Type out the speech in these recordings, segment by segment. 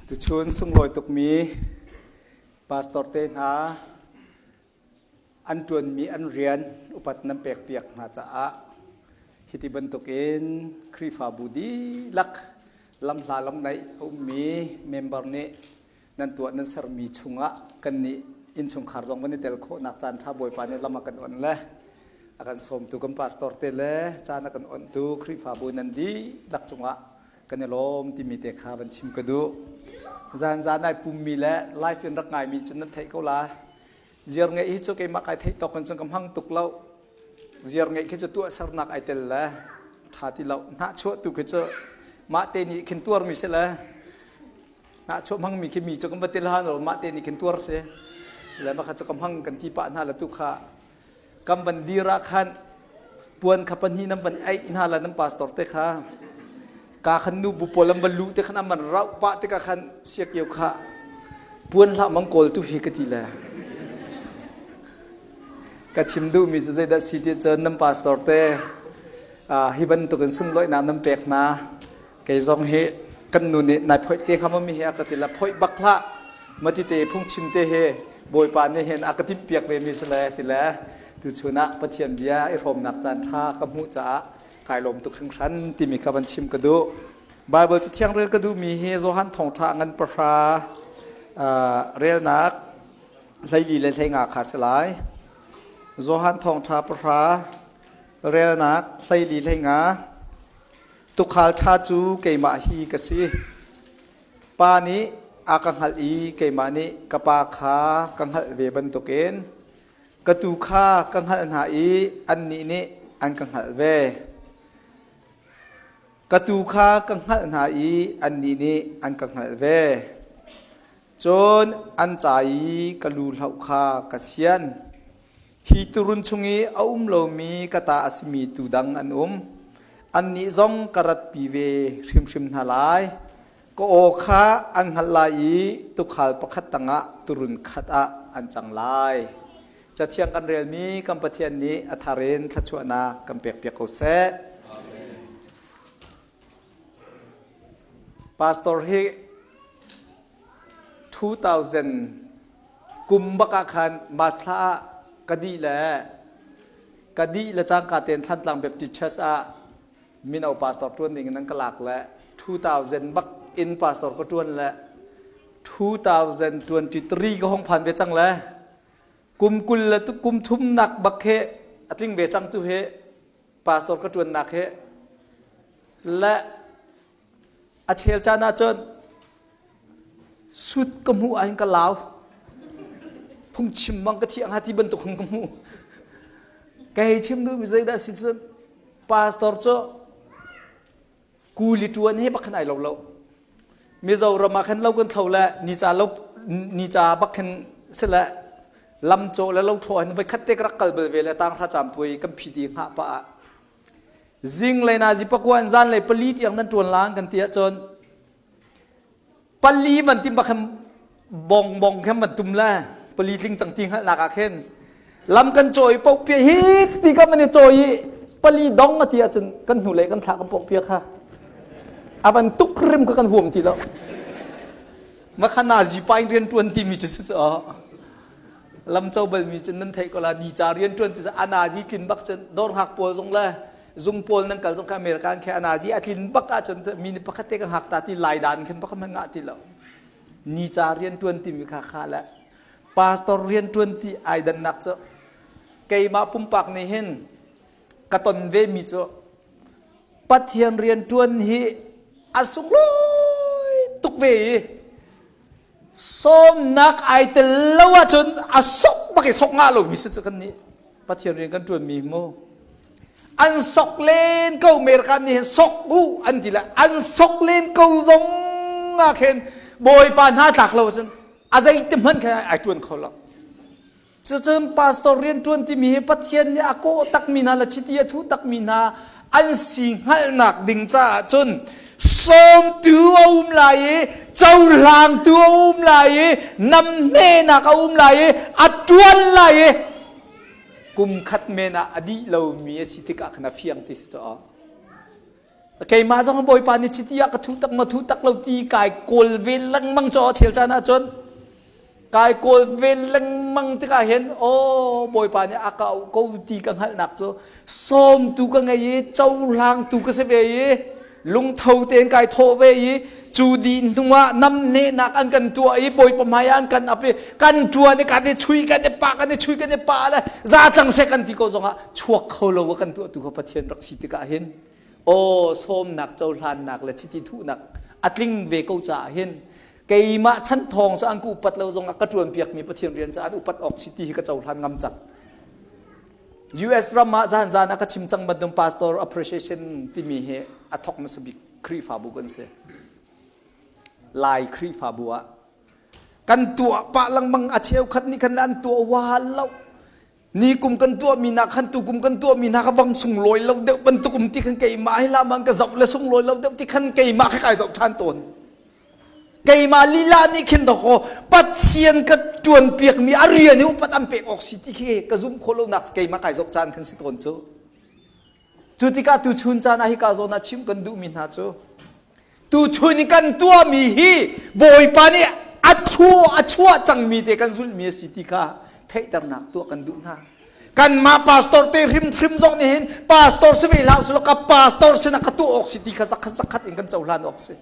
Tuchun sunglawi tukmi pastor te hna an ṭuanmi an rian upat nan pekpiak hna caah hiti bantukin Khrihfabu dihlak lamhla lamnaih a ummi member nih nan tuah nan sermi chungah kannih innchungkhar zong kan i tel khawhnak caan ṭha Bawipa nih lam a kan onh le a kan sawmtu kan pastor te le caan a kan onhtu Khrihfabu nan dihlak cungah kan i lawm timi te kha van chim ka duh. Zan zan ai pummi le live in rak ngaimi cun nan theih ko la. Ziar ngeih hi cu keimah kai theih tawk in cun ka hmang tuk lo. Ziar ngeih khi cu tuahsernak ai tel le ṭha ti lo. Hnahchuah tu khi cu mah te nih khin tuarmi si le hnahchuah hmangmi khi mi cu kan va tel han lo mah te nih khin tuar si. Le mah kha cu ka hmang kan ti pah hna le tu kha Kan van dir ah khan puan kha pahnih nan van aih hna la nan pastor te kha ka khan nu bu pawl an van luh te khan an van rauh pah tikah khan siakio kha puan hlah mang kawl tu hi ka ti le ka chim duhmi cu zeidah si ti cun nan pastor te hi bantukin sunglawihnak nan pek hna Kei zong hi kan nu nih nai phoih te hnga maw mi hi a ka ti la phoih bak hlah mati te phungchim te hi Bawipa nih hin a ka timhpiak ve mi si le ti le tuchun ah Pathian bia i hrawmnak caan ṭha ka hmuh caah kai lawm tuk hringhran timi kha van chim ka duh. Bible cathiang rel ka duhmi hi Johan thawngṭha ngan pahra relnak 14 le 15 kha si lai. Johan thawngṭha pahra relnak 14 15 Tuukhal ṭha cu keimah hi ka si. Pa nih a ka hngalh i keimah nih ka Pa kha ka hngalh ve bantukin ka tuu kha ka hngalh hna i annih nih an ka hngalh ve. Ka tuu kha ka hngalh hna i annih nih an ka hngalh ve. Cun an ca i ka lu hloh kha ka sian. Hi tuurun chung i a um lomi ka ta a simi tuu dang an um. Annih zong ka ratpi ve hrimhrim hna lai. Ka aw kha an hngalh lai i tuukhal pakhat tangah tuurun khat ah an cang lai. Cathiang kan relmi kan Pathian nih a thar in thluachuahnak kan pekpiak ko seh. Pastor hi 2000 kum bak ah khan March thla ah ka dih le ka dih le cangka tein Thlantlang Baptist Church ah mino pastor ṭuan ding in an ka lak le 2000 bak in pastor ka ṭuan le 2023 ka hong phan ve cang le kum kul le kum thumnak bak he a tling ve cang tu he pastor ka ṭuannak he le a chel caan ahcun sut ka hmuh ahhin ka lau phungchim bang ka thiang ti bantuk hung ka hmuh ka hei chim duhmi zeidah si cun pastor cu kuli ṭuan he bak khan ai lo lo Mizoram ah khan lo kan thlo le nica lo nica bak khin si le lam cawh le lo thlawh hin voi khat te ka rak kal bal ve le tang thla cam puai kan phi di hngah pa ah zing le na zi pakuan zan le pali tiang nan ṭuan lang kan ti ahcun pali van tim bak khan bong bong khan van tum le pali tling cang ti hngalhnak ah khin lam kan cawi poh pia hi ti ka man i cawi i pali dong a ti ahcun kan hnu le kan thla kan poh pia kha a van tuk rim ka kan huam ti lo makhana zipain rian tuan ti mi cu si lam co bal mi cun nan theih ko la ni ca rian tuan cu anazi tlin bak cun dawr hngak pawl zong le zung pawl nan kal zong kha American khe anazi a tlin bak ahcun mi nih pakhat te ka hngak ta ti lai dan khin bak man ngah ti lo ni ca rian tuan ti mi kha kha le pastor rian tuan ti ai dannak cu keimah pumpak nih hin ka ton ve mi cu Pathian rian tuan hi a sunglawi tuk ve i sawmnak ai tel lo ahcun a sok bak i sok ngah lomi si cu kan nih Pathian rian kan ṭuanmi mu an sok len ko American nih hin sok u an ti le an sok len ko zong ah khin Bawipa hna tlak lo cun a zeiti hmanh khin ai ṭuan kho lo Cucun pastor rianṭuan timi hi Pathian nih a kawh takmi hna le chiti a thuh takmi hna an si hngalhnak ding caah cun sawmtu a um lai i cohlangtu a um lai i namnehnak a um lai i a ṭuan lai i kum khat men ah a dih lomi a si tikah khan a fiang ti si caw. Keimah zong Bawipa nih chiti ah ka thu tak ma thu tak lo ti kai kawl ve lengmang caw chel caan ahcun kai kawl ve lengmang tikah hin aw Bawipa nih a ka auh ko ti ka hngalhnak cu sawmtu ka ngei i cohlangtu ka si ve i lungtho tein kai thawh ve i cu dih hnuah namnehnak an kan tuah i Bawipa hmai ah an kan ap i kan ṭuan i kan i chui kan i pah kan i chui kan i pah le za cang seh kan ti ko zongah chuak kho lo a kan tuahtu kha Pathian rak si tikah hin aw sawmnak cohlannak le chiti thuhnak a tling ve ko caah hin keimah chan thawng cu an ka upat lo zongah ka ṭuan piakmi Pathian rian cu an upat awk si ti hi ka cohlan ngam cang. US ram ah zan zan ah ka chim cang bantuk pastor appreciation timi hi a thok hmasa bik Khrihfabu kan si. Lai Khrihfabu ah kan tuah pah lengmang a cheukhat nih khan an tuah wa lo ni kum kan tuahmi nak khan tu kum kan tuahmi hna kha vang sunglawi lo deuh bantuk um ti khan keimah hi lamang ka zoh le sunglawi lo deuh ti khan keimah kha kai zoh ṭhan tawn keimah lila nih khin dawkaw Pathian ka ṭuan piakmi a rian hi upat an pek awk si ti khi ka zumh khawh lonak keimah kai zoh caan khan si tawn cu cu tikah tu chun caan ah hika zawn ah chim kan duhmi hna cu Tuchun i kan tuahmi hi Bawipa nih a thu a chuah cangmi te kan zulhmi a si ti kha theihternak tuah kan duh hna. Kanmah pastor te hrimhrim zong nih hin pastor si ve hlah usih law ka pastor sinah ka tuah awk si ti kha zakhat zakhat in kan cohlan awk si.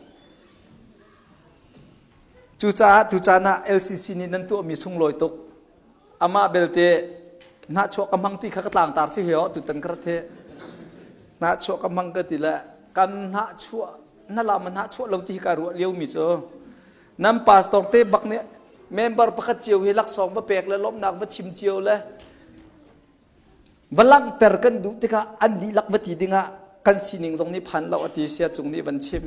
Cucaah tucaan ah LCC nih nan tuahmi sunglawi tuk. Amah belte hnahchuah ka hmang ti kha ka tlangtar si hi tutan ka rat hi. Hnahchuah ka hmang ka ti le kan hnahchuah na lam hnahchuah lo ti hi ka ruah lio mi cu nan pastor te bak nih member pakhat cio hi laksawng va pek le lawmhnak va chim cio le va langhter kan duh tikah an dihlak va ti dingah kan sining zong nih phan lo ati sia cung nih van chim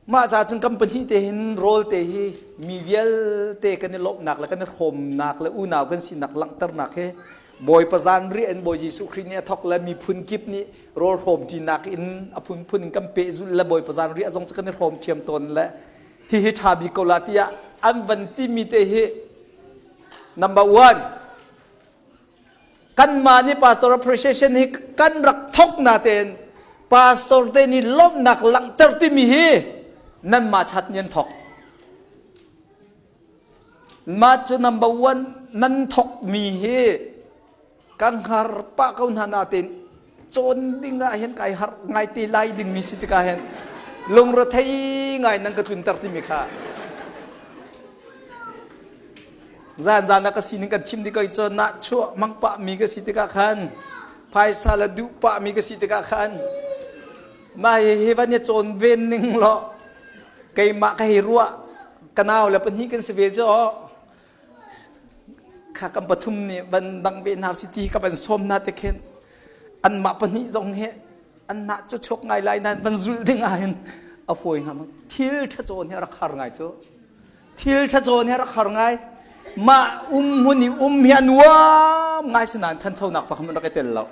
Mah ca cun kan pahnih te hin rawl te hi mi vialte kan i lawmhnak le kan i hrawmnak le unau kan sinak langhternak hi Bawipa zanriah in Bawi Jesuh Khrih nih a thawk le miphun kip nih rawl hrawmṭinak in a phunphun in kan pehzulh le Bawipa zanriah zong cu kan i hrawm ṭhiam tawn le hihi ṭha bik ko la tiah an van timi te hi number one Kanmah nih pastor appreciation hi kan rak thok natein pastor te nih lawmhnak langhter timi hi nanmah chat nih an thok. Mah cu number one nan thok mi hi kan hngar pah ko hna natein cawn ding ah hin kai har ngai te lai ding mi si tikah hin lungrethei ngai nan ka tlunter timi kha Zan zan ah ka sining kan chim tik cun nahchuah mang pah mi ka si tikah khan phaisa le duh pah mi ka si tikah khan mah hi van i cawn ven ning law keimah ka hei ruah ka nau le pahnih kan si ve cu kha kan pathum nih van dang ve hna si ti ka van sawm hna te khin anmah pahnih zong hi an nah cu chuak ngai lai nain van zulh ding ah hin a fawi hnga thil ṭha cawn hi a rak har ngai cu Thil ṭha cawn hi rak har ngai. Mah um hmun i um hi a nuam ngai sinain ṭhanchonak pakhat rak i tel lo.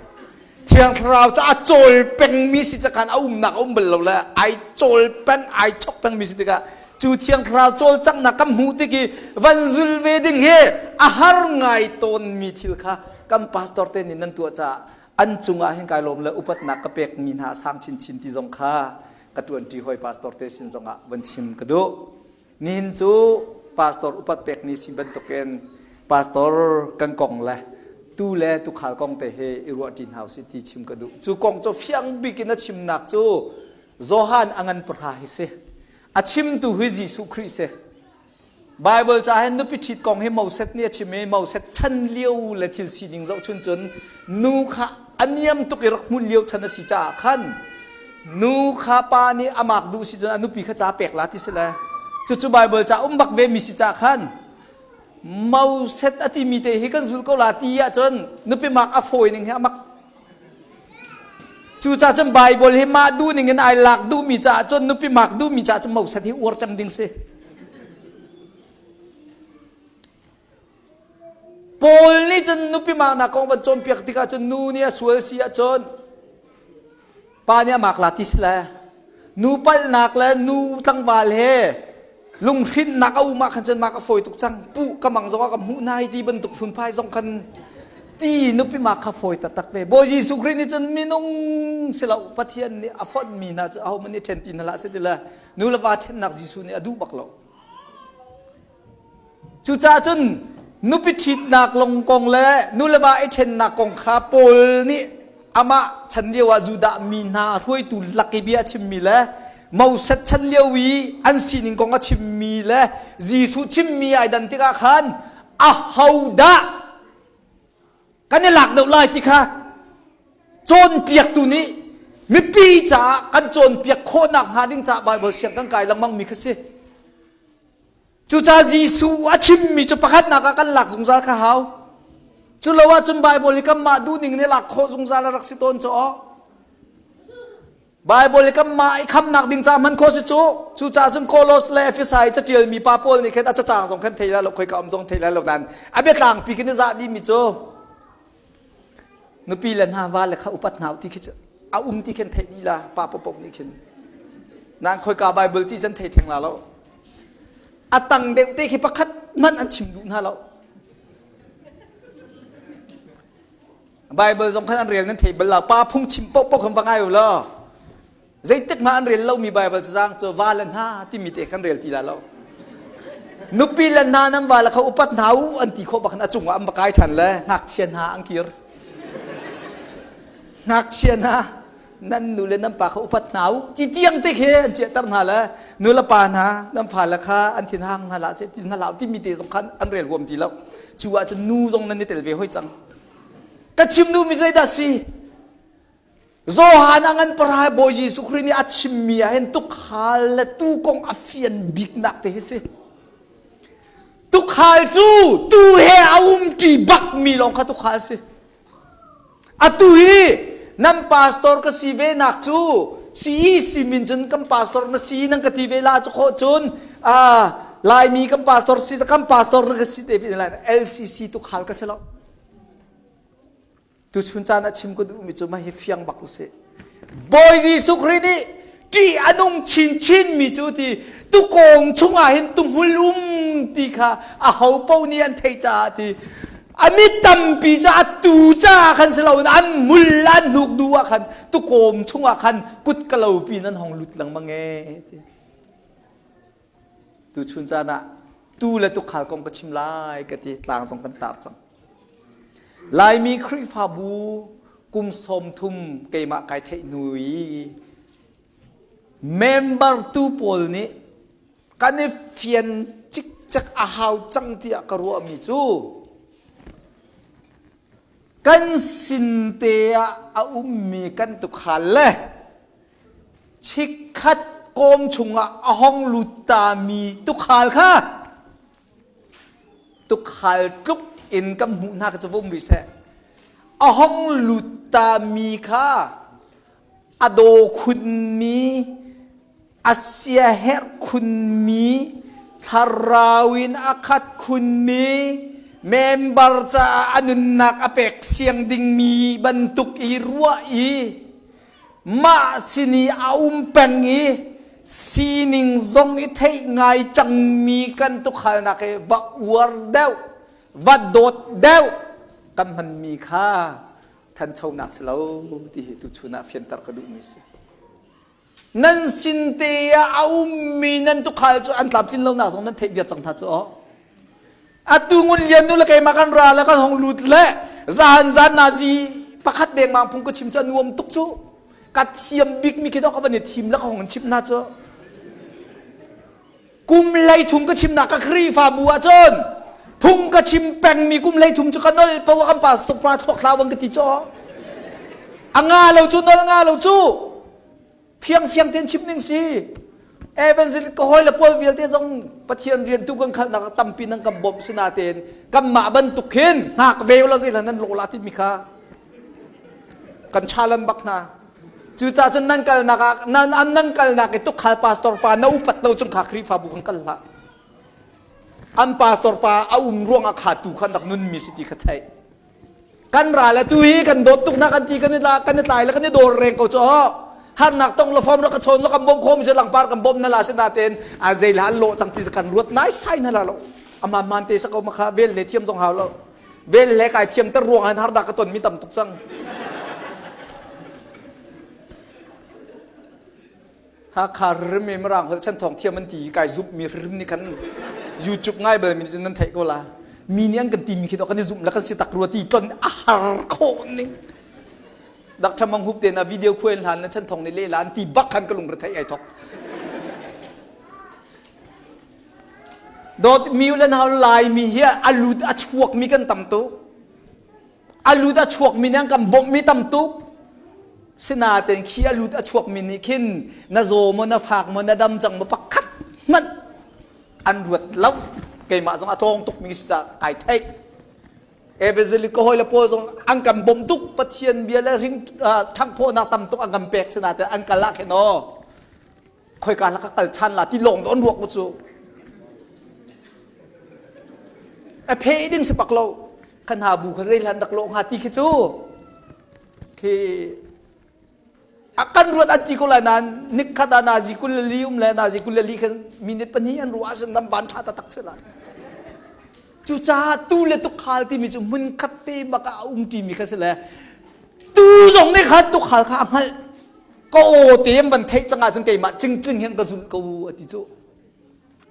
Thiang Thlarau cu a cawl pengmi si cakhan a umnak a um bal lo le ai cawl peng, ai chok pengmi si tikah cu Thiang Thlarau cawlcanghnak kan hmuh tik i van zul ve ding hi a har ngai tawnmi thil kha kan pastor te nih nan tuah caah an cungah hin kai lawm le upatnak ka pekmi hna a sang chinchin ti zong kha ka ṭuanṭi hawi pastor te sin zongah van chim ka duh. Nihin cu pastor upat pek ni si bantukin pastor kan kong le tu le tukhal kong te he i ruahṭi hna usih ti chim ka duh. Cu kong cu fiang bik in a chimnak cu Johan a ngan pahra hi si. A chimtu hi Jesuh Khrih si. Bible ca hin nupi ṭhit kong hi Moses nih a chim i Moses chan lio le thil sining zohchun cun nu kha a niam tuk i rak hmun lio chan a si caah khan Nu kha pa nih a mak duh si cun a nupi kha ca pek la ti si le cucu Bible ca um bak ve mi si ca khan Moses a timi te hi kan zul ko la ti ahcun nupi mak a fawi ning hi a mak cucaah cun Bible hi mah duh ning in ai lak duhmi caah cun nupi mak duhmi caah cun Moses hi uar cem ding si Paul nih cun nupi maknak kong van cawnpiak tikah cun nu nih a sual si ahcun pa nih a mak la ti si le nu palhnak le nu tlangval he lunghrinnak a um ah khan cun mak a fawi tuk cang puh ka mang zong ah ka hmuh hna hi ti bantuk phunphai zong khan. Ti nupi ma kha fawi taktak ve. Bawi Jesuh Khrih nih cun minung si lo Pathian nih a fonhmi hna cu ahohmanh nih ṭhen ti hna hlah seh ti le nu le va ṭhennak Jesuh nih a duh bak lo. Cucaah cun nupi ṭhitnak lawng kong le nu le va i ṭhennak kong kha Paul nih amah chan lio ah Judah mi hna hruaitu lak i bia a chimmi le Moses chan lio i an sining kong a chimmi le Jesuh chimmi ai dan tikah khan ahodah kan i lak deuh lai ti kha cawnpiaktu nih mipi caah kan cawnpiak khawhnak hnga ding caah Baibal siang kan kai lengmang mi kha si. Cucaah Jesuh a chimmi cu pakhatnak ah kan lak zungzal kha hau. Cu lo ahcun Baibal hi kanmah duhning nih lak khawh zungzal a rak si tawn cu aw. Baibal hi kanmah i khamnak ding caah hman khawh si cu. Cucaah cun Kolos le Efesai catialmi pa Paul nih khan a cacang zong khan thei lai lo, khoika um zong thei lai lo nain a biatlangpi khin i zah dihmi cu nupi le hna va le kha upat hna ti khi cu a um ti khin theih dih la pa paohpaoh nih khin. Nain khoika Baibal ti cun thei theng la lo. A tang deuh te khi pakhat hmanh an chim duh hna lo. Bible zong khan an rel nan thei bal lo. Pa phung chim paohpaoh khan va ngai u law. Zeitik hmah an rel lomi Bible cazang cu va le hna timi te khan rel ti la lo. Nupi le hna nan va le kha upat hna u an ti khawh bak a cungah an va kai ṭhan le ngakchia hna an kir. Ngakchia hna nan nu le nan pa kha upat hna u ti tiang te khi an chiahter hna le nu le pa hna nan fale kha an thin hang hna hlah seh ti hna hlah timi te zong khan an rel huam ti lo. Cu ahcun nu zong nan i tel ve hoi cang. Ka chim duhmi zeidah si? Johan a ngan parai Bawi Jesuh Khrih nih a chimmi ah hin tukhal le tuu kong a fian biknak te hi si. Tukhal cu tuu he a umṭi bakmi lawng kha tukhal si. Atu hi nan pastor ka si ve nak cu CEC min cun kan pastor na si nan ka ti ve la cu khawh cun Laimi kan pastor si kan pastor na ka si te lai LCC tukhal ka si lo. Tuchun caan ah chim ka duhmi cu mah hi fiang bak usih. Bawi Jesuh Khrih nih ṭih a nung chinchin mi cu ti tukawng chungah hin tuhmul um ti kha a ho paoh nih an theih caah ti a mi tampi cu a tu caah khan si loin an mul an hnuk duh ah khan tukawm chungah khan kut ka lo pi nan hong lut lengmang e ti. Tuchun caan ah tu le tukhal kong ka chim lai ka ti tlang zong kan tar cang. Laimi Khrihfabu kum 30 keimah kai theih hnu i member tu pawl nih kan i fian cikcek a hau cang tiah ka ruahmi cu kan sin te ah a ummi kan tukhal le chikkhat kawm chungah a hong lut tami tukhal kha tukhal tluk in kan hmuh hna kha cu va um rih seh. A hong lut tami kha a daw khunmi, a siaherh khunmi, thlarau in a khat khunmi, member caah a nunnak a pek siang dingmi bantuk i ruah i mah sin i a um peng i sining zong i theih ngai cangmi kan tukhalnak hi va uar deuh va dawt deuh kan hmanmi kha thanchonak si lo ti hi tuchun ah fianter ka duhmi si. Nan sin te ah a ummi nan tukhal cu an tlamtlin lonak zong nan theih viar cang hna cu aw. Atu ngun lian nu le keimah kan ra le kan hong lut le zahan zan nazi pakhat dengmang phung ka chim cu a nuam tuk cu. Ka thiam bik mi khi dok ka van i thim le ka hong in chim hna cu. Kum 30 ka chimnak ka Khrihfabu ah cun phung ka chim pengmi kum 30 cu ka nol po kan pastor pa thluak thlau bang ka ti caw. A nga lo cu nol nga lo cu. Fiangfiang tein chim ning si. Evangelist ka hawi le pawl vialte zong Pathian rian tu kan khalnak tampi nan kan bawmh sinatein kanmah bantuk hin hngak ve la zei nan lawh la timi kha kan challenge bak hna. Cucaah cun nan kalnak ah nan an nan kalnak i tukhal pastor pa na upat lo cung kha Khrihfabu kan kal hlah. An pastor pa a um ruangah kha tu khan rak nunmi si ti kha theih. Kan ral le tu hi kan dawt tuk na kan ti kan i la kan i tlai le kan i dawr reng ko cu harnak tong la fom ra ka chawn la kan bawm khom si langpar kan bawm na la si na ten a zei la an lawh cang ti kan ruat nai sai na la lo aman man te sa ko ma kha vel le thiam zong hau lo. Vel le kai thiam ter ruang han har dah ka ton mi tam tuk cang. Hakha rim i Mirang holh chan thawng thiam an ti kai zumh mi rim nih khan YouTube ngai bal mi nih nan theih ko la. Mi nih an kan ti mi khi kan i zumh la kan si tak rua ti ton a har khawh ning. Dak thamang hup te na video khuai hlan na chan thong ni le lan ti bak khan ka lung re thei ai thok. Dawt mi le nau lai mi hi a lut a chuak mi kan tam tuk. A lut a chuak mi nih kan bawmh mi tam tuk. Sinain khi a lut a chuak mi nih khin na zaw maw na fak maw na dam cang maw pakhat hmanh an ruat lo. Keimah zong a tlawng tuk mi si caah ai theih. Evangelic ka hawi le pawl zong an kan bawmh tuk Pathian bia le ring ṭhanghphawhnak tam tuk an kan pek sinain an kal ah khin aw khoika la ka kal ṭhan la ti lawng don ruak mu cu a phe ding si pak lo kan ha bu kha zei hlan rak lo hnga ti khi cu khi a kan ruat an ti ko lai nain nikhat ah nazi 22 um le nazi 24 khan minute pahnih an ruah ahcun nan ban ṭha taktak si lai cucaah tu le tukhal timi cu hmun khat te bak ah a um ṭimi kha si le tu zong nih khan tukhal kha a hngalh ka aw te an van theih cang ahcun keimah cingcing hin ka zulh ko a ti cu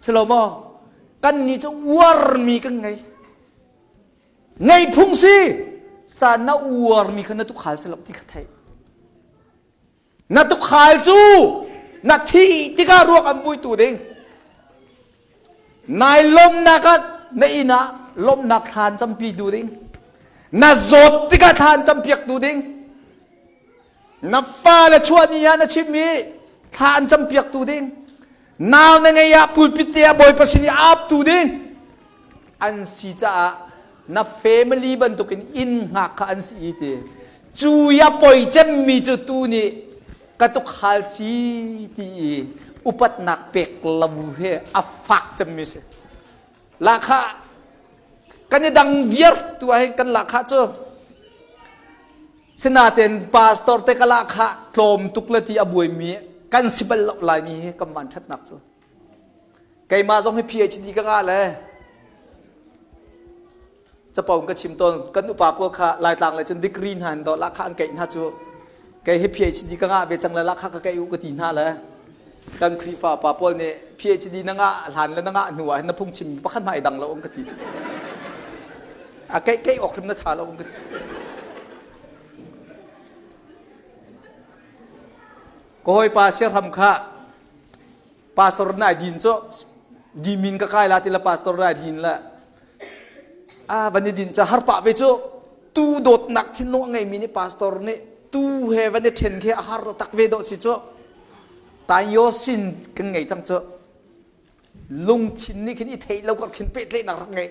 si lo maw kan nih cu uarmi kan ngei ngei phung si sa na uarmi kha na tukhal si lo ti kha theih na tukhal cu na thi tikah ruak an vuitu ding nai lawmnak ah na inn ah lawmnak thlan campi tu ding na zawt tikah thlan campiak tu ding Na fale chuah ni ah na chimmi thla an campiaktu ding nau na ngei ah pulpit te ah Bawipa sin i aaptu ding an si caah na family bantukin inn hngak kha an si i ti cu i a poi cemmi cu tu nih ka tukhal si ti i upatnak pek lo he a fak cemmi si Lahkhah kan i dang viar tu ah hin kan lahkhah cu sinaten pastor te ka lahkhah tlawm tuk le ti a buaimi kan si bal lo laimi hi kan van ṭhatnak cu keimah zong hi PhD ka ngah le capo ka chim tawn kan upa pawl kha laitlang le cun degree hna in dawh lahkhah an keih hna cu kei hi PhD ka ngah ve cang le lahkhah ka keih u ka ti hna le kan Khrihfa pa pawl nih PhD na ngah hlan le na ngah hnu ah hin na phungchim pakhat hmai dang lo um ka ti a keih keih awk hrim na tha lo um ka ti ka hawipa siahram kha pastor nai din cu dimin ka kai la ti la pastor nai din la a van i din ca har pah ve cu tu dawtnak thinlung a ngeimi nih pastor nih tu he van i then khi a har tak ve dawh si cu tayo sin kan ngei cang cu lungthin nih khin i theih lo kar khin pehtlaihnak rak ngei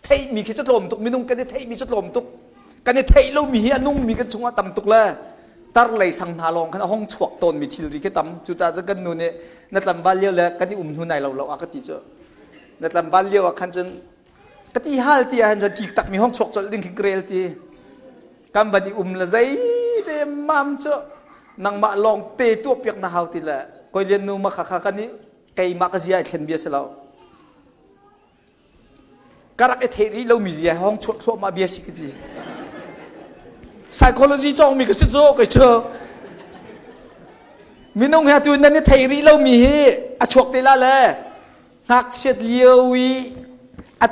theihmi khi cu tlawm tuk minung kan i theihmi cu tlawm tuk kan i theih lomi hi a nungmi kan chungah tam tuk le tar lei sang hna lawng khan a hong chuak tawnmi thilri khi tam cucaah cun kan nu nih na tlangval lio le kan i um hnu nai lo lo a ka ti cu na tlangval lio ah khan cun ka ti hal ti ah hin cun kik takmi hong chuak colh ding khi ka rel ti kan van i um le zei te mam cu nangmah lawng te tuah piak na hau ti le koi lian nu ma kha kha kan i keimah ka zia i thlen bia si lo ka rak i theih rih lomi zia hong chuah thluahmah bia si ka ti psychology cawngmi ka si cu kei cu minung he tu nan i theih rih lomi hi a chuak te la le ngakchiat lio i a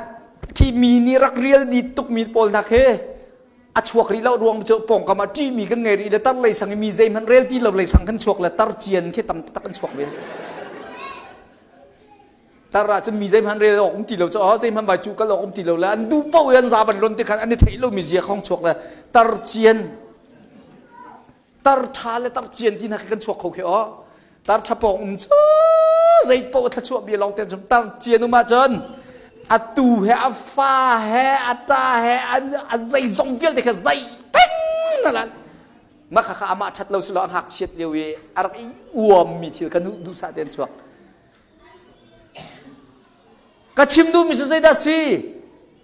khi mi nih rak rial dit tukmi pawl hna khi a chuak rih lo ruang cu pawngkam ah ṭihmi kan ngei rih le tar lei sang i mi zeihmanh rel ti lo lei sang kan chuak le tar cian khi tam tak kan chuak ve Tar ah cun mi zeihmanh rel awk um ti lo cu zeihmanh vai cu kal awk um ti lo le an duh paoh i an za van lon ti khan an i theih lomi zia khong chuak le tar cian tar ṭha le tar cian ti hna khi kan chuak kho khi aw tar ṭha pawng um cu zei paoh thluachuah bia lawng te cun tar cian um ahcun a tu he a fa he a ṭa he a zeizong vialte kha zei peng na lan mah kha kha amah ṭhat lo si lo a ngakchiat lio i a rak i uammi thil kha duhsah te an chuak Ka chim duhmi cu zeidah si?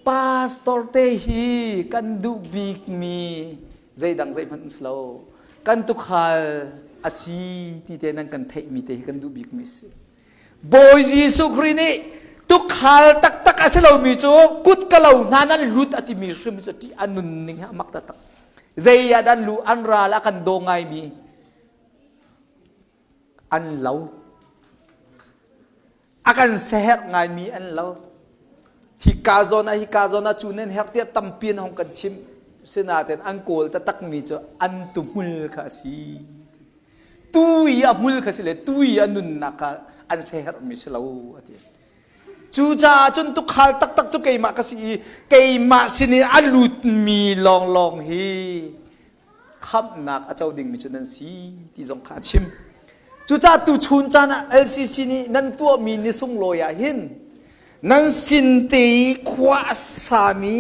Pastor te hi kan duh bikmi zeidang zeihmanh si lo. Kan tukhal a si ti te nan kan theihmi te hi kan duh bikmi si. Bawi Jesuh Khrih nih Tukhal taktak a si lomi cu kut ka lo hna nan lut a timi hrim cu ṭih a nunning a mak taktak. Zei ah dan lu an ral a kan daw ngaimi an lo. A kan seherh ngaimi an lo. Hika zawn ah hika zawn ah cu nan herh tiah tampi an hong kan chimh. Sinain an kawl taktakmi cu an tuhmul kha a si. Tu i a hmul kha si le tu i a nunnak kha an seherhmi si lo a ti. Cucaah cun tukhal taktak cu keimah ka si i keimah sin i a lutmi lawnglawng hi khamhnak a co dingmi cu nan si ti zong kha a chim. Cucaah tuchun caan ah LCC nih nan tuahmi ni sunglawi ah hin nan sin te i khua a sami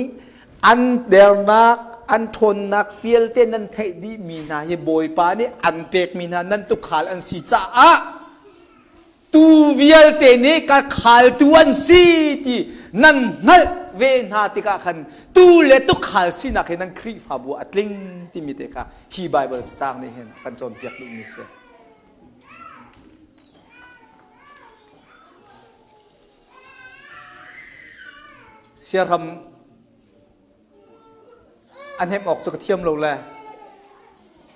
an dernak an ṭhawnnak vialte nan theih dihmi hna hi Bawipa nih an pekmi hna nan tukhal an si caah Tu vialte nih ka khaltu an si ti nan hngalh ve hna tikah khan tu le tukhal sinak hi nan Khrihfabu a tling timi te kha hi Baibal cacang nih hin kan cawnpiak duhmi si. Siaram A hnemh awk cu ka thiam lo le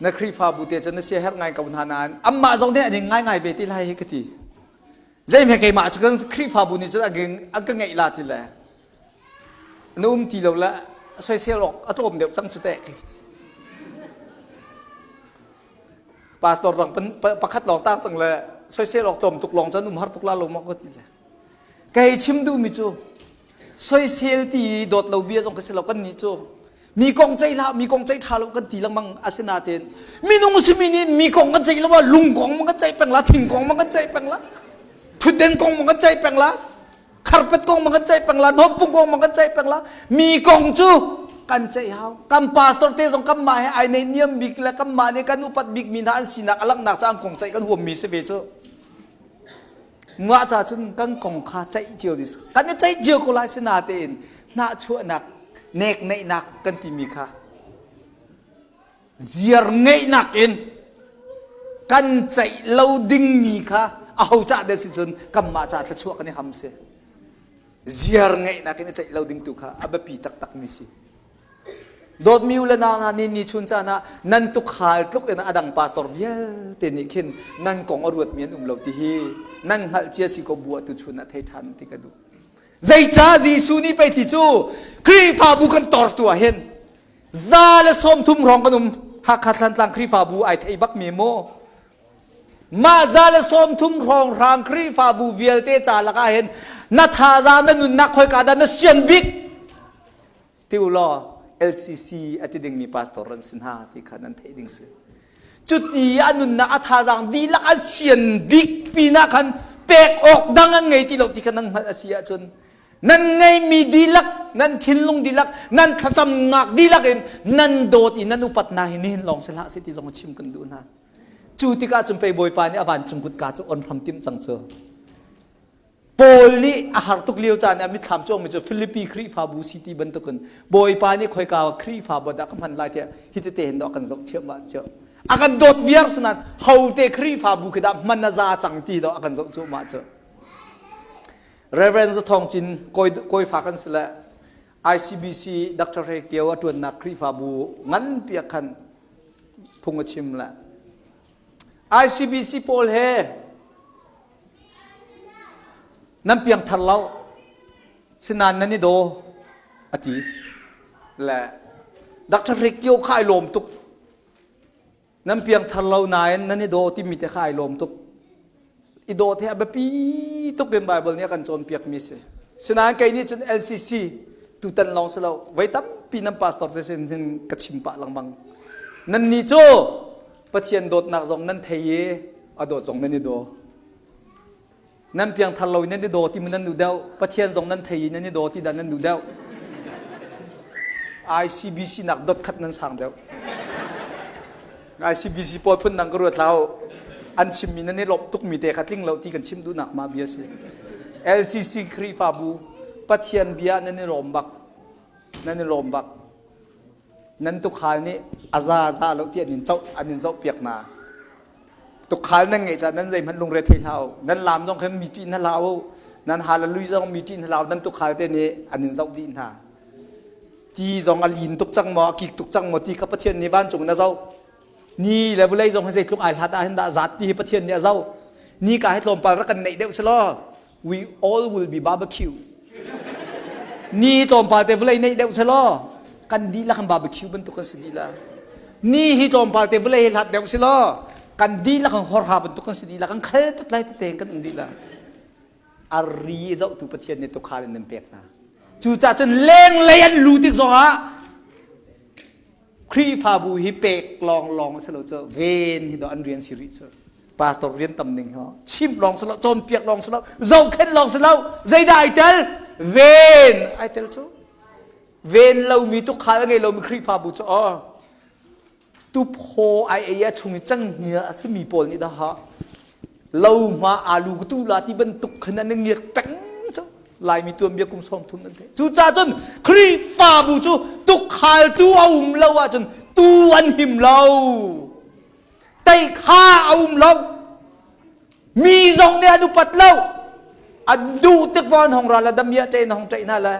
na Khrihfabu te cu na sia herh ngai ko hna nain amah zong nih an in ngaingai ve ti lai hi ka ti. Zeihme keimah cu kan Khrihfabu nih cun an ka ngeih la ti le na um ti lo le soisel awk a tlawm deuh cang cu teh ka ti. Pastor dang pakhat lawng tang cang le soisel awk tlawm tuk lawng cun um har tuk la lo maw ka ti le. Kei chim duhmi cu soisel ti dawt lo bia zong ka si lo kan nih cu mi kong ceih hlah mi kong ceih ṭha lo kan ti lengmang asinain minung simi nih mi kong kan ceih lo ah lung kong ma kan ceih peng la thing kong ma kan ceih peng la thutden kong ma kan ceih peng la kharpet kong ma kan ceih peng la hnawmpung kong ma kan ceih peng la mi kong cu kan ceih hau kan pastor te zong kan mah he ai nei niam bik le kan mah nih kan upat bik mi hna an sinak a langhnak ca an kong ceih kan huam mi si ve cu Mah ca cun kan kong kha ceih cio ding kan i ceih cio ko lai sinatein hnahchuahnak nekneihnak kan timi kha ziar ngeihnak in kan ceih lo dingmi kha aho cah dah si cun kanmah ca thluachuah kan i ham si ziar ngeihnak in i ceih lo ding tu kha a biapi taktakmi si. Dawtmi u le nau hna ni ni chun caan ah nan tukhal tluk in a dang pastor vialte nih khin nan kong a ruatmi an um lo ti hi nan hngalh cia si ko bu ah tuchun ah thei ṭhan ti ka duh. Zeicah Jesuh nih pei ti cu Khrihfabu kan tortu ah hin 130 hrawng kan um Hakha Thlantlang Khrihfabu ai thei bak mi maw? Mah 130 hrawng hrang Khrihfabu vialte ca lakah hin na thazaang na nunnak khoika dah na sian bik? Ti u law LCC a ti dingmi pastor an si hna ti kha nan theih ding si. Cuti a nunnak a thazaang dihlak a sian bik pinah khan pek awk dang an ngei ti lo ti kha nan hngalh a si ahcun nan ngeimi dihlak nan thinlung dihlak nan thlacamnak dihlak in nan dawt i nan upat hna hi nihin lawng si hlah si ti zong chim kan duh hna. Cu tikah cun pei Bawipa nih a vancung kutka cu on hram timh cang cu. Paul nih a har tuk lio caan ah mitthlam cuangmi cu Filipi Khrihfabu si ti bantukin Bawipa nih khoika Khrihfabu dah ka hman lai tiah hi tete hin dawh kan zoh thiam ah cu a kan dawt viar sanan hote Khrihfabu khi dah hman a za cang ti dawh a kan zoh cuahmah cu Reverend Zathawng Cin kawi kawifa kan si le ICBC Dr. Hre Kio a ṭuannak Khrihfabu nganpi ah khan phung a chim le ICBC pawl he Nan piangthar lo, sinain nan i daw, a ti. Le Dr. Rikio kha ai lawm tuk. Nan piangthar lo nain nan i daw timi te kha ai lawm tuk. I dawt hi a biapi tuk in Bible nih a kan cawnpiakmi si. Sinain kei nih cun LCC tutan lawng si lo, voi tampi nan pastor te sin hin ka chim pah lengmang. Nan nih cu Pathian dawtnak zong nan thei i a dawt zong nan i daw. Nan piangthar lo in nan i daw ti nan duh deuh. Pathian zong nan thei i nan i daw ti dah nan duh deuh. ICBC nak dot khat nan sang deuh. ICBC pawl phun dang ka ruat hlah u. An chimmi nan i lawmh tukmi te kha tling lo ti kan chim duhnak ma bia si. LCC Khrihfabu Pathian bia nan i lawm bak. Nan i lawm bak. Nan tukhal nih a za za lo ti an in coh an in zoh piak hna. Tukhal nan ngeih caah nan zeihmanh lungre thei hlah u. Nan laam zong khan mi ṭih hna hlah u. Nan hallelujah zong mi ṭih hna nan tukhal te nih an in zoh dih hna. Ti zong a lin tuk cang maw, a kik tuk cang maw ti kha Pathian nih vancung in a zoh. Ni le vawlei zong hi zeitluk ai hlat ah hin dah zat ti hi Pathian nih a zoh. Ni ka hi tlawmpal rak kan neih deuh selaw we all will be barbecue. Ni tlawmpal te vawlei neih deuh selaw kan dihlak kan barbecue bantuk kan si dih Ni hi tlawmpal te vawlei hlat deuh selaw kan dihlak kan horha bantuk kan si dih kan khal pat lai tete kan um dih A ri zohtu Pathian nih tukhal in nan pek hna. Cucaah cun lenglei an lu tik zongah Khrihfabu hi pek lawnglawng a si lo cu ven hi do an rian si rih cu. Pastor rian tam ning hi chimh lawng si lo, cawnpiak lawng si lo, zohkhenh lawng si lo, zeidah ai tel? Ven ai tel cu. Ven lomi tukhal a ngei lomi Khrihfabu cu aw tuphaw ai ei a chung i canghngia a simi pawl nih dah lo hma alu ka tu la ti bantuk khan an ngiak peng cu Laimi tuanbia kum 30 nan theih. Cucaah cun Khrihfabu cu tukhaltu a um lo ahcun tu an him lo. Teikha a um lo. Mi zong nih an upat lo. An duh tik an hong ra la damia ṭe na hong ṭeih hna le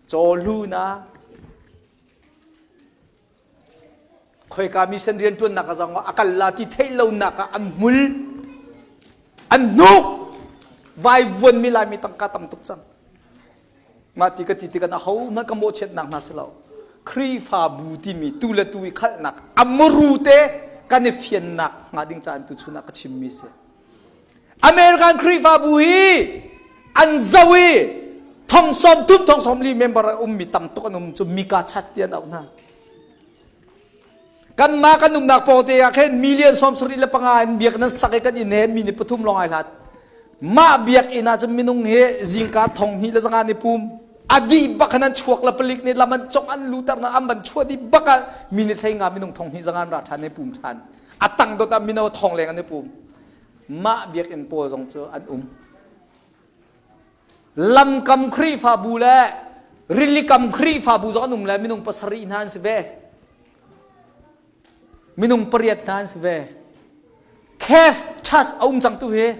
cawhlu na Khoika mission rianṭuannak ah zong a kal la ti theih lonak ah an hmul, an hnuk, vaivuanmi Laimi tangka tam tuk cang. Mah ti ka ti tikah ahohmanh ka mawhchiatnak hna si lo. Khrihfabu timi tu le tu i khalhnak a muru te kan i fiannak hnga ding caan tu chun ah ka chimmi si. American Khrihfabu hi an zo i thong sawm thum thong sawm li member a ummi tam tuk an um cu Mika Church ti an auh hna. Kanmah kan umnak pawng te ah khin million 75 in biakinn an sak i kan inn he mi ni pathum lawng ai hlat. Mah biakinn ah cun minung hi zingka thong hnih le zanga ni pum a dih bak an chuak le palik nih lam an cong an luter na an van chuah dih bak ah mi ni hlei nga minung thong hnih zanga an ra ṭhan i pum ṭhan. A tang dot ah mino thong leng an i pum. Mah biakinn pawl zong cu an um. Lamkam Khrihfabu le rilikam Khrihfabu zong an um le minung pasarih hna an si ve. Minung pariat hna an si ve. Cave Church a um cang tu hi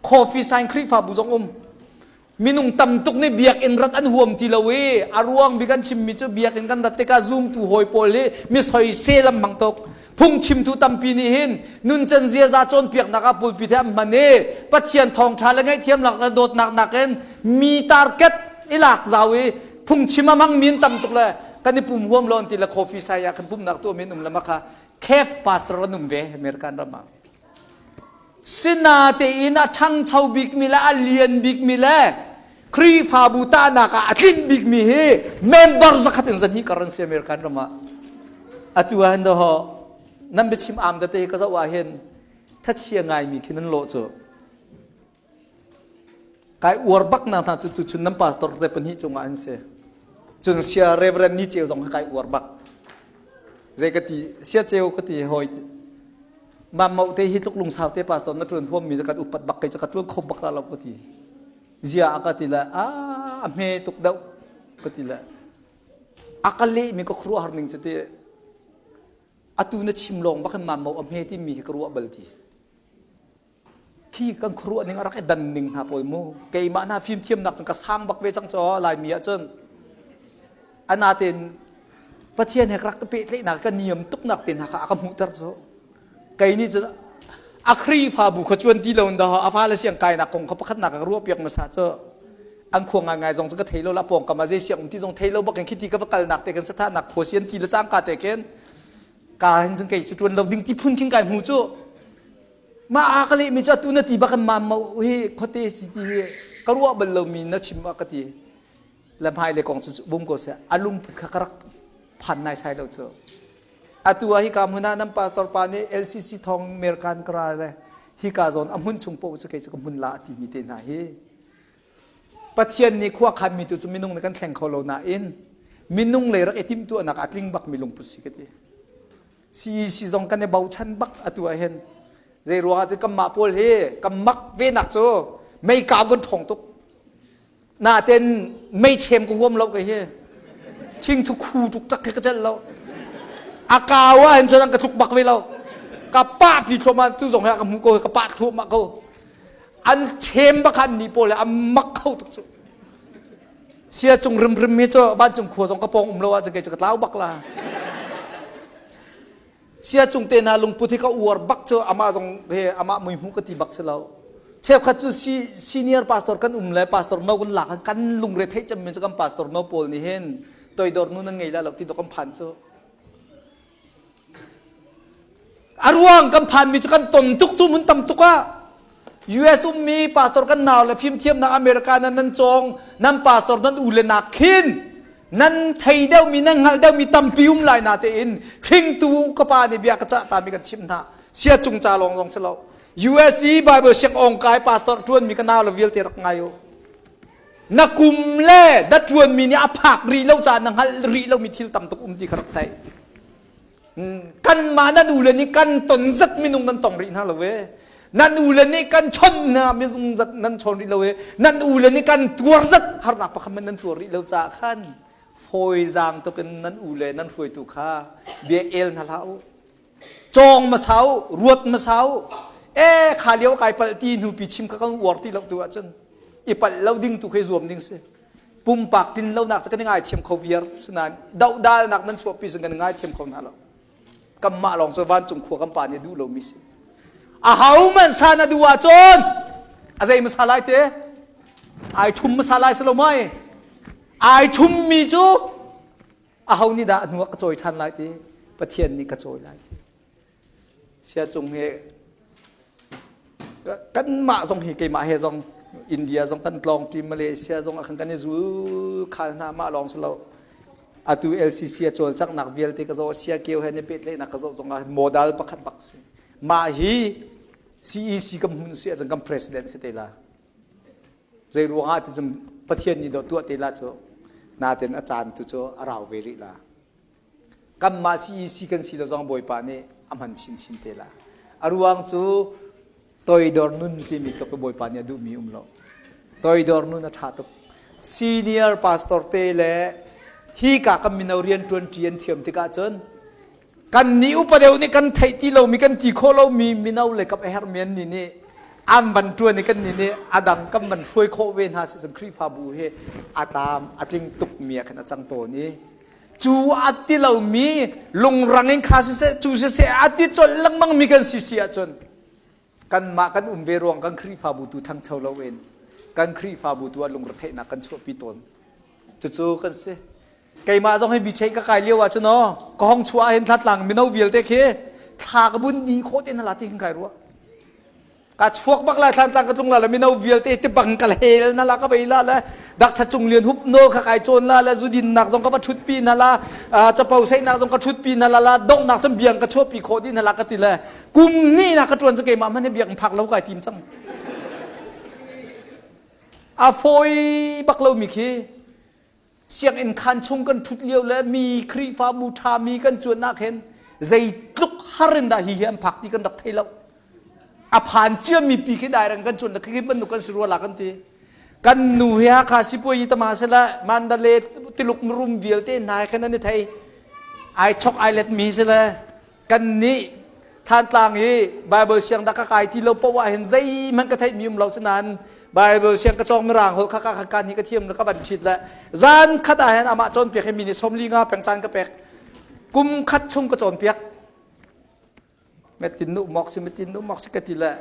Coffee Sign Khrihfabu zong um. Minung tam tuk nih biakinn rat an huam ti lo i a ruang bik an chimmi cu biakinn kan rat tikah zumtu hawi pawl hi mi soisel an hmang tuk. Phungchimtu tampi nih hin nuncan ziaza cawnpiaknak ah pulpit he an hman i Pathian thawngṭha le ngaihthiamnak le dawtnak nakin mi target i lak zau i phungchim a hmangmi an tam tuk le kan i pum huam lo an ti le coffee sai ah kan pumnak tuahmi an um le mah kha cave pastor an um ve American ram ah. Sinatein a ṭhangcho bikmi le a lian bikmi le Khrihfabu tahnak ah a tlinh bikmi hi member zakhat in zahnih kar an si American ram ah. Atu ah hin doho nan biachim am tete ka zoh ah hin thachia ngaimi khi nan lawh cu. Kai uar bak na hna cu tuchun nan pastor te pahnih cungah an si. Cun sia Reverend Ni Ceu zong kai uar bak. Zei ka ti sia ceu ka ti hoi Mam mau te hi tluk lungsau te pastor na ṭuan huam mi kan upat bak kei ka ṭuan kho bak la lo ka ti. Zia a ka ti le a a hme tuk deuh ka ti le a ka leh mi ka khuaruahhar ning cu ti atu na chim lawng bak hin mam mau a hme ti mi hi ka ruah bal ti. Khi kan khuaruah ning a rak i dan ning hna pawl mu keimah hna fimthiamnak cun ka sang bak ve cang caw Laimi ah cun anatein Pathian he ka rak ka pehtlaihnak ka niam tuknak te hna kha a ka hmuhter cu kei nih cun a Khrihfabu kha cuan ti lo in dah a fale siang kainak kong kha pakhatnak ka ruah piak hmasa cu an khua ngaingai zong cu ka thei lo la pawngkam ah zei siang um ti zong thei lo bak in khiti ka va kalnak te kan sathahnak khua sian ti le cangka te khin ka hin cun kei cu tuan lo ding ti phun khin kai hmu cu Mah aa ka lehmi cu atu na ti bak in mam mo hi khuate si ti hi ka ruah bal lomi na chim ah ka ti. Le hmai le kong cu bum ko seh. A lungput kha ka rak phan nai sai lo cu. Atu ah hika hmun ah nan pastor pa nih LCC thong American ka ra le hika zawn a hmun chung paoh cu kei cu ka hmun la a timi te hna hi. Pathian nih khua khanmi tu cu minung nih kan thleng kho lo nain minung lei rak i timhtuahnak a tling bakmi lungput si ka ti. CEC zong kan i bochan bak atu ah hin zei ruangah ti kanmah pawl hi kan mak ve nak cu mei kau kan ṭhawng tuk naten mei chem ka huam lo kei hi thingthu khu tuk tak khi ka celh lo a kau ah hin cun an ka tluk bak ve lo ka pah pi thluahmah tu zong hi ka hmu ko ka pah thluahmah ko. An chem bak an ni pawl le an mak kho tuk cu. Sia cung rimrim mi cu vancung khua zong ka pawng um lo ahcun kei cu ka tlau bak la. Sia cung te hna lungput hi ka uar bak cu amah zong he amah mui hmu ka ti bak si lo. Cheukhat cu senior pastor kan um le pastor no kan lak kan lungre theih cem mi cu kan pastor no pawl nih hin toidor nu nan ngei la lo ti dok kan phan cu. A ruang kan phanmi cu kan ton tuk cu mun tam tuk ah US ummi pastor kan nau le fimthiamnak America nan nan cawng nan pastor nan u le nak khin nan thei deuhmi nan hngalh deuhmi tampi um lai na tein hringtu ka pa nih bia ka cah tami kan chimh hna sia cung ca lawng zong si lo US i Bible siang ong kai pastor ṭuanmi ka nau le vialte rak ngai u na kum le na ṭuanmi nih a phak rih lo caah na hngalh rih lomi thil tam tuk um ti kha rak theih kanmah nan u le nih kan ton zat minung nan tong rih hna lo e nan u le nih kan chon hna minung zat nan chawn rih lo e nan u le nih kan tuar zat harnak pakhat man nan tuar rih lo caah khan fawizaang tukin nan u le nan hruaitu kha bia el hna hlah u cawng hmasa u ruat hmasa u e kha lio kai palh ti hnu pi chim kha kan uar ti lo tu ahcun i palh lo ding tu khi zuam ding si pumpak tlin lonak cu kan i ngaithiam kho viar sinain dohdalnak nan chuahpi sin kan i ngaithiam kho hna lo kanmah lawng cu vancung khua kan pa nih duh lomi si a ho man sa na duh ahcun a zei hmasa lai te ai thum hmasa lai si lo mai ai thum mi cu a ho nih dah a hnu ah ka cawi ṭhan lai ti Pathian nih ka cawi lai ti sia cung he kanmah zong hi keimah he zong India zong kan tlawng ṭi Malaysia zong ah khan kan i zul khal hna mah lawng si lo atu LCC a cawlcanghnak vialte ka zoh sia keu he ni pehtlaihnak ka zoh zong ah model pakhat bak si mah hi CEC kan hmun si ahcun kan president si te la zei ruangah ti cun Pathian nih dawh tuah te la cu natin a caan tu cu a rau ve rih la kanmah CEC kan si lo zong Bawipa nih a hman chinchin te la a ruang cu toidor nun timi tluk Bawipa nih a duhmi um lo toidor nun a ṭha tuk senior pastor te le hi ka kan mino rian ṭuan ṭi an thiam tikah cun kan nih upa deuh nih kan theih ti lomi kan ti khawh lomi mino le kap a herhmi an nih nih an van ṭuan i kan nih nih a dang kan van hruai khawh ve hna si cun Khrihfabu hi a tlam a tling tuk mi ah khan a cang tawn i cu a ti lomi lungrang in kha siseh cu siseh a ti colh lengmang mi kan si si ahcun kanmah kan um ve ruang kan Khrihfabu tu ṭhangcho loin kan Khrihfabu tu ah lungretheihnak kan chuahpi tawn cucu kan si keimah zong hi bichei ka kai lio ah cun aw ka hong chuah hin thlatlang mino vialte khi thla ka bun ni khawh te na la ti hin kai ruah ka chuak bak lai thlan tlang ka tlung la le mino vialte ti bang ka hel na la ka bei la le dak cha cung lian hup no kha kai chawn la le zudin nak zong ka va thut pi na la capo sei nak zong ka thut pi na la la dong nak cun biang ka chuah pi khawh di na la ka ti le kum ni na ka tuan cu keimah man biang phak lo kai tim cang a foi bak lo mi khi sianginn khaan chung kan ṭhut lio le mi Khrihfabu ṭhami kan cuannak hin zeitluk har in dah hi hi an phak ti kan rak thei lo a phan ciami pi khi dairang kan cuan khi bantuk kan si rua la kan ti kan nu hi Hakha sipuai tama sela Mandalay tiluk marum vialte hna khan an i thei ai chok ai let mi sila kan nih Thantlang i Bible siang dah ka kai ti lo poah ah hin zeihmanh ka theih mi um lo sinain Bible siang ka cawng mirang holh kha ka kan hi ka thiam le ka van ṭhit le zan khat ah hin amah cawnpiak hi mi nih 45 peng caan ka pek kum khat chung ka cawnpiak metin nu mok si metin nu mok si ka ti le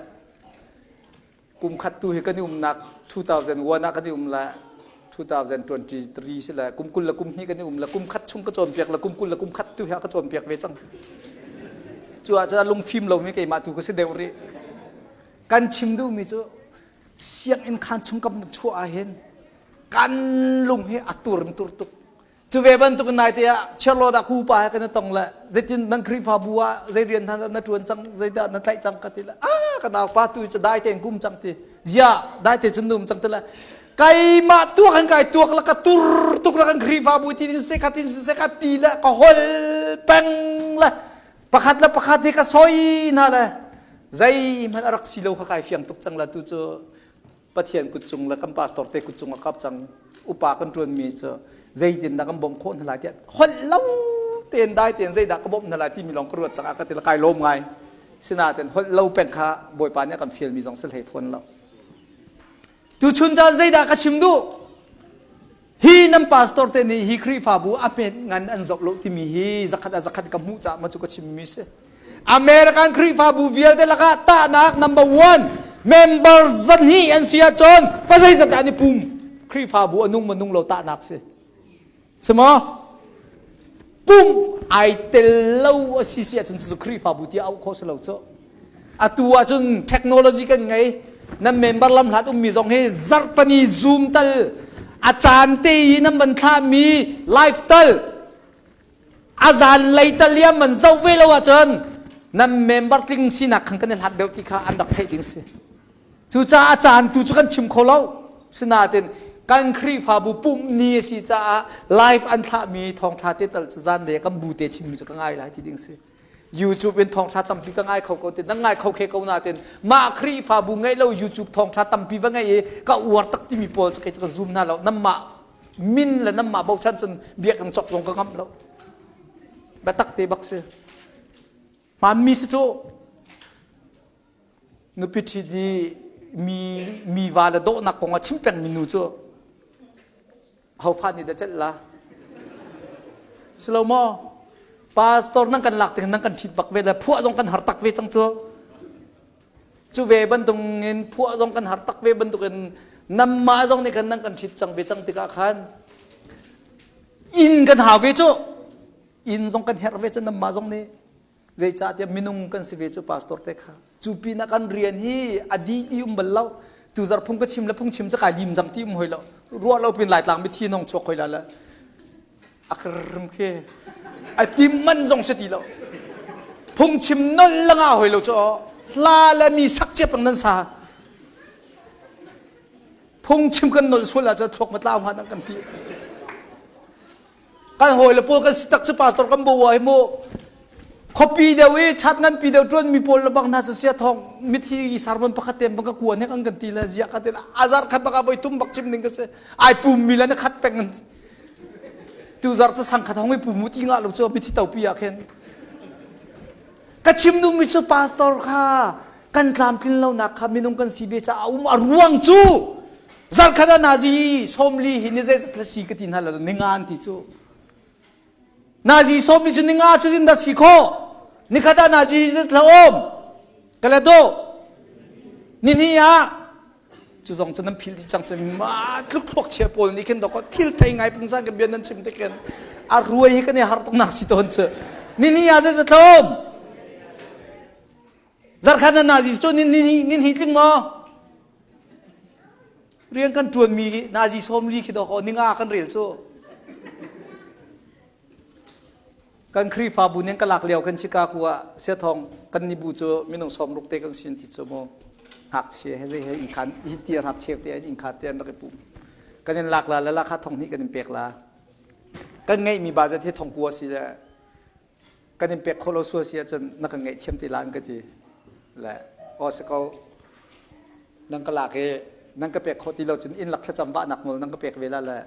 kum khat tu hi kan i umnak 2001 ah kan i um le 2023 si le kum 20 le kum hnih kan i um le kum khat chung ka cawnpiak le kum 20 le kum khat tu hi ka cawnpiak ve cang cu ah cun lungfim lomi keimah tu ka si deuh rih kan chim duhmi cu sianginn khaan chung kan chuah ah hin kan lung hi a tur in tur tuk Cu ve bantuk in naite ah Charlotte ah khu pa he kan i tong le zeitin nan Khrihfabu ah zei rian hna na ṭuan cang zeidah na tlaih cang ka ti le ah ka nau pa tu cu dai tein kum cang ti zia dai te cun num cang ti le keimah tuak in kai tuak la ka tur tuk la kan Khrihfabu ti tin se kha tin se kha ti le ka hol peng le pakhat le pakhat hi ka soi hna le zeihmanh a rak si lo kha kai fiang tuk cang la tu cu Pathian kut cung le kan pastor te kut cung a kap cang upa kan ṭuanmi cu zeitin dah kan bawmh khawh hna lai tiah holh lo tein dai tein zeidah ka bawmh hna lai timi lawng ka ruat cang ah ka ti le kai lawm ngai sinain holh lo peng kha Bawipa nih a kan fialmi zong si hlei fawn lo. Tuchun caan zeidah ka chim duh? Hi nan pastor te nih hi Khrihfabu a hmet ngan an zoh lo timi hi zakhat a zakhat ka hmuh caah ma cu ka chimmi si. American Khrihfabu vialte lakah tahnak number one member zahnih an si ahcun pazeizat dah an i pum Khrihfabu a nung ma nung lo tahnak si. Si maw? Pum ai tel lo a si si ahcun cucu Khrihfabu tiah auh khawh si lo cu. Atu ahcun technology kan ngei. Nan member lam hlat ummi zong hi zarhpani Zoom tal a caan te i nan van thlahmi live tal a zan lei tal liam man zoh ve lo ahcun nan member tling sinak khan kan i hlat deuh ti kha an rak theih ding si. Cucaah a caan tu cu kan chim kho lo. Sinain kan Khrihfabu pumh ni a si caah live an thlahmi thawngṭha te tal cu zan le kan bu te chimmi cu ka ngai lai ti ding si. YouTube in thawngṭha tampi ka ngai kho ko ti nan ngai kho khe ko nain mah Khrihfabu ngeih lo YouTube thawngṭha tampi va ngeih i ka uar tak timi pawl cu kei cu ka zoom hna lo. Nanmah min le nanmah bochan cun biakinn cawk zong ka ngamh lo. Biatak te bak si. Hmaanmi si cu Nupi ṭhit i mi mi va le dawhnak kong a chim pengmi nu cu hofa nih dah celh la? Si lo maw? Pastor nan kan lak tik nan kan ṭhit bak ve le phuah zong kan har tak ve cang cu. Cu ve bantukin phuah zong kan har tak ve bantukin nanmah zong nih khan nan kan ṭhit cang ve cang tikah khan inn kan hau ve cu. Inn zong kan herh ve cu nanmah zong nih. Zeicahtiah minung kan si ve cu pastor te kha. Cu pinah kan rian hi a dih ti um bal lo. Tuzar phung ka chim le phung chim cu kai lim cang ti um hoi lo. Ruah lo pin Laitlang mithi nong chuak hoi la le. A krim khi. A tim man zong si ti lo. Phung chim nol langa hoi lo cu hla le mi sak cia pang nan sa. Phung chim kan nol sual ah cu thluak matlau hnga nan kan ti. Kan hawi le pawl kan si tak cu pastor kan bo ai mu khuapi deuh i chat ngan pi deuh tuan mi pawl le bang hna cu sia thong mithi sermon pakhat tem bang ka kuan hek an kan ti le zia ka ti azar khat bak voi tum bak chim ning ka si ai pum mi le na khat peng an tu zar cu sang khat hong i pum mu ti nga lo cu mithi to pi ah khin ka chim duh mi cu pastor kha kan tlamtlin lonak kha minung kan si ve caah a um a ruang cu zarkhat ah nazi sawmli hi ni zeizat la si ka ti hna lo ninga an ti cu nazi sawmli cu ninga cu zin dah si khawh nikhat ah nazi zat la um ka le do ni hnih ah cu zong cu nan phil dih cang cu ma tluk thluak chia pawl nih khin dok thil thei ngai pungsan kan bia nan chim te khin a ruai hi kan i har tuk nak si tawn cu ni ni ah zeizat la um Zarkhat na nazi cu nin nin hi tling maw? Rian kan ṭuanmi nazi 40 khi dawh ninga kan rel cu. Kan Khrihfabu nih ka lak lio kan Chicago ah siathong kan nibu cu minung 60 te kan sin ti cu mu. Ngakchia he zei he inn khan hi tiar hap cheu te inn kha te an rak i pum. Kan in lak la le la kha thong hnih kan in pek la. Kan ngeihmi budget hi thong kua si le kan in pek khawh lo sual si ahcun na kan ngaihthiam ti la an ka ti le aw si ko nan ka lak i nan ka pek khawh ti lo cun inn lak thlacam vahnak nawl nan ka pek ve la le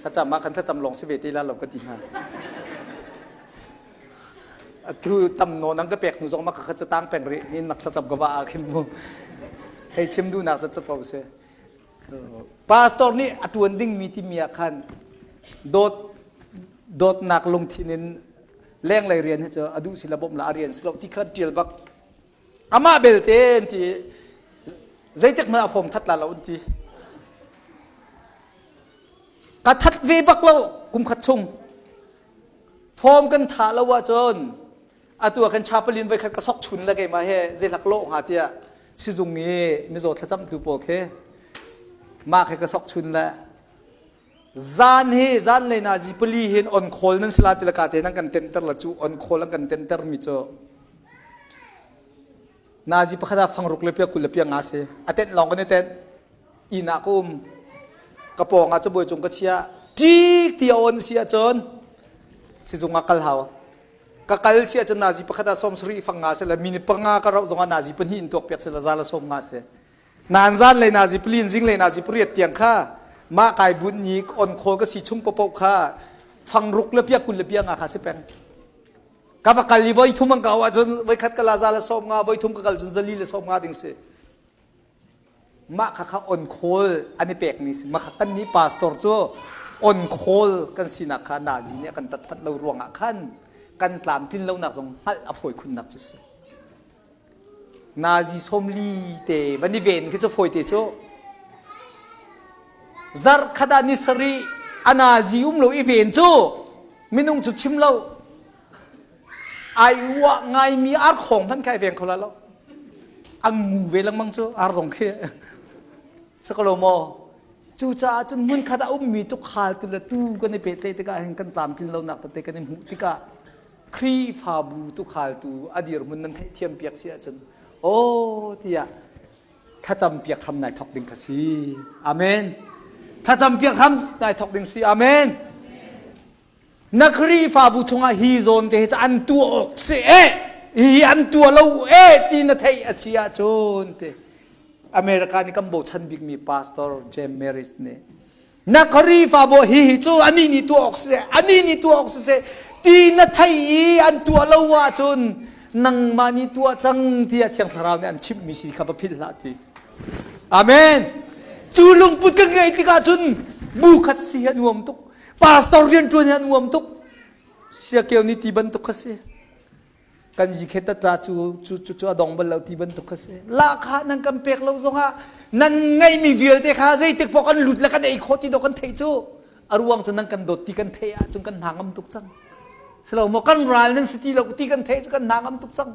thlacam ah khan thlacam lawng si ve ti la lo ka ti hna atu tam naw nan ka pek hnu zong ma ka kha cu tang peng rih inn lak thlacam ka va ah khin mu hei chim duhnak cu capo si Pastor nih a ṭuan dingmi timi ah khan dawt dawtnak lungthin in lenglei rian hi cu a duh si la bawmh la a rian si lo ti kha ṭial bak. Amah belte an ti zeitik hmanh a fawm that la lo an ti. Ka that ve bak lo kum khat chung. Form kan tha lo ahcun atu ah khan chapalin voi khat ka sok chun le keimah he zeihlak lawh hnga tiah sizung i mizaw thlacamtu pawl khi mah khi ka sok chun le zan hi zan lei nazi pali hin on call nan sila ti laka te nan kan tenter la cu on call an kan tenter mi cu nazi pakhat ah fangruk le pia kul le pia nga si a tenh lawng kan i tenh inn ah ka um ka pawng ah cabuai cung ka chia ṭik ti a on si ahcun sizung ah kal hau ka kal si ahcun nazi pakhat ah 70 fang nga se le minute panga ka rauh zongah nazi pahnih in tuak piak se le za le sawm nga se nan zan le nazi plin zing le nazi pariat tiang kha mah kai bun ni on call ka si chung popo kha fang ruk le pia kul le pia nga kha si peng ka va kal i voi thum ang ka ahcun voi khat ka la za le sawm nga voi thum ka kal cun zali le sawm nga ding si. Mah kha kha on call an i pekmi si. Mah kha kan nih pastor cu on call kan sinak kha nazi nih a kan tatpat lo ruangah khan kan tlamtlin lonak zong hngalh a fawi khunnak cu si. Nazi 40 te van i ven khi cu fawi te cu. Zarh khat ah ni sarih a nazi um lo i ven cu minung cu chim lo ai uah ngaimi arkhong hmanh kha ai veng kho la lo. An ngu ve lengmang cu ar zong khi. Sakalo maw? Cucaah cun hmunkhat ah ummi tukhal tu le tu kan i pehtlaih tikah hin kan tlamtlin lonak tete kan i hmuh tikah Khrihfabu tukhaltu a dirhmun nan theihthiam piak si ahcun aw tiah thlacam piak hram nai thok ding kha si. Amen. Thlacam piak hram nai thok ding si. Amen. Na Khrihfabu chungah hi zawn te hi an tuah awk si e hi an tuah lo e ti na theih a si ahcun te America nih kan bochan bikmi pastor James Maris nih na Khrihfabu hi hi cu ani nih tuah awk siseh ani nih tuah awk siseh ti na thei i an tuah lo ahcun nangmah nih tuah cang tiah Thiang Thlarau nih an chimhmi si kha va philh hlah ti. Amen. Cu lungput kan ngei tikah cun bu khat si hi a nuam tuk. Pastor rian ṭuan hi a nuam tuk. Siakeu nih ti bantuk kha si. Kan yi khe tatra cu cu cu cu a dong bal lo ti bantuk kha si. Lahkhah nan kan pek lo zongah nan ngeihmi vialte kha zeitik paoh kan lut le kan ei khawh ti dawh kan theih cu. A ruang cu nan kan dawt ti kan theih ahcun kan hna ngam tuk cang. Silo maw kan ral nan si ti lo ti kan theih cu kan hna ngam tuk cang.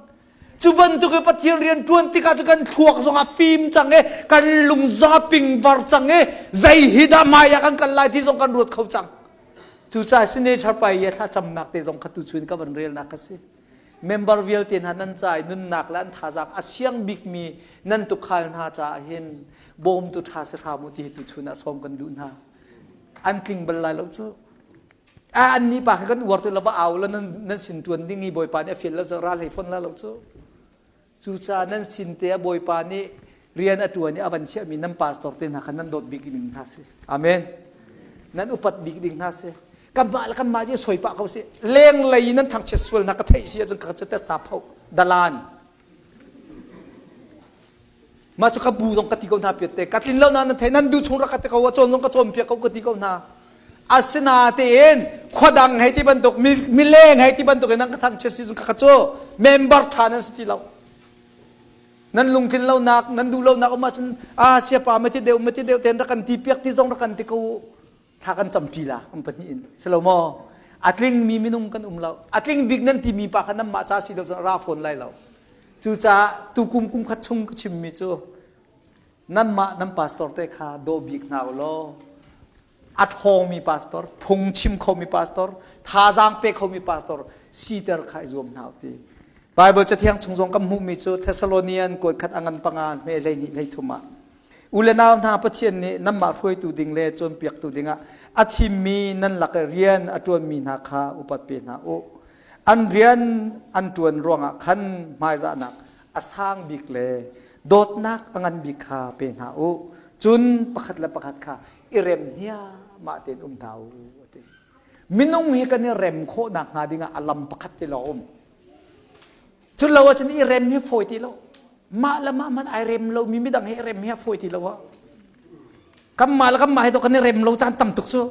Cu bantuk i Pathian rian ṭuan tikah cu kan thluak zong a fim cang i kan lung zong a pingvar cang i zei hi dah hmai ah kan kal lai ti zong kan ruat kho cang. Cucaah senator pa i thlacamnak te zong kha tuchun ka van relnak ka si. Member vialte hna nan ca i nunnak le an thazaang a siang bikmi nan tukhal hna caah hin bawmtu ṭha si hram u ti hi tuchun ah sawm kan duh hna. An tling bal lai lo cu. A an nih pa kha kan uar tu lo va au lo nan nan sin ṭuan ding i Bawipa nih a fial lo cu ral hei fon la lo cu. Cucaah nan sin te ah Bawipa nih rian a ṭuan i a van chiahmi nan pastor te hna kha nan dawt bik ding hna si. Amen. Nan upat bik ding hna si. Kanmah le kanmah hi soi pah ko si. Lenglei in nan thangchiat sual hna ka theih si ahcun ka cu sa pho dalan. Mah cu ka bu zong ka ti ko hna piat te. Ka tlin lo na nan thei nan duh chung rak ka ti ko cawn zong ka cawn piak ko ka ti ko hna. Asinatein khuadang hei ti bantuk mileng hei ti bantuk in nan ka thangchiat si ka cu member ṭha nan si ti lo. Nan lungtlin lonak, nan duh lonak um ahcun ah siapa ma ti deuh ma ti deuh ten rak kan ti piak ti zong rak kan ti ko thla kan cam ṭi la um pahnih in si lo maw? A tlingmi minung kan um lo. A tling bik nan timi pa kha nanmah ca si lo cun ra fawn lai lo. Cucaah tukum kum khat chung ka chimmi cu nanmah nan pastor te kha daw bik hna u law a ṭhawngmi pastor, phungchim khomi pastor, thazaang pe khomi pastor siter kha i zuam hna u ti. Bible Cathiang chung zong kan hmuhmi cu Thessalonian kuat khat a ngan panga hme 12 13 ah u le nau hna Pathian nih nanmah hruaitu ding le cawnpiaktu dingah a thimmi nan lak i rian a ṭuanmi hna kha upat pe hna u. An rian an ṭuan ruangah khan hmaizahnak a sang bik le dawtnak a ngan bik kha pe hna u. Cun pakhat le pakhat kha i rem hniahmah tein um hna u a ti. Minung hi kan i rem khawhnak hnga dingah a lam pakhat te lawng um. Cu lo ahcun i rem hi fawi ti lo. Mah le mah hmanh ai rem lomi midang he i rem hi a fawi ti lo ah. Kanmah le kanmah he to kan i rem lo caan tam tuk cu.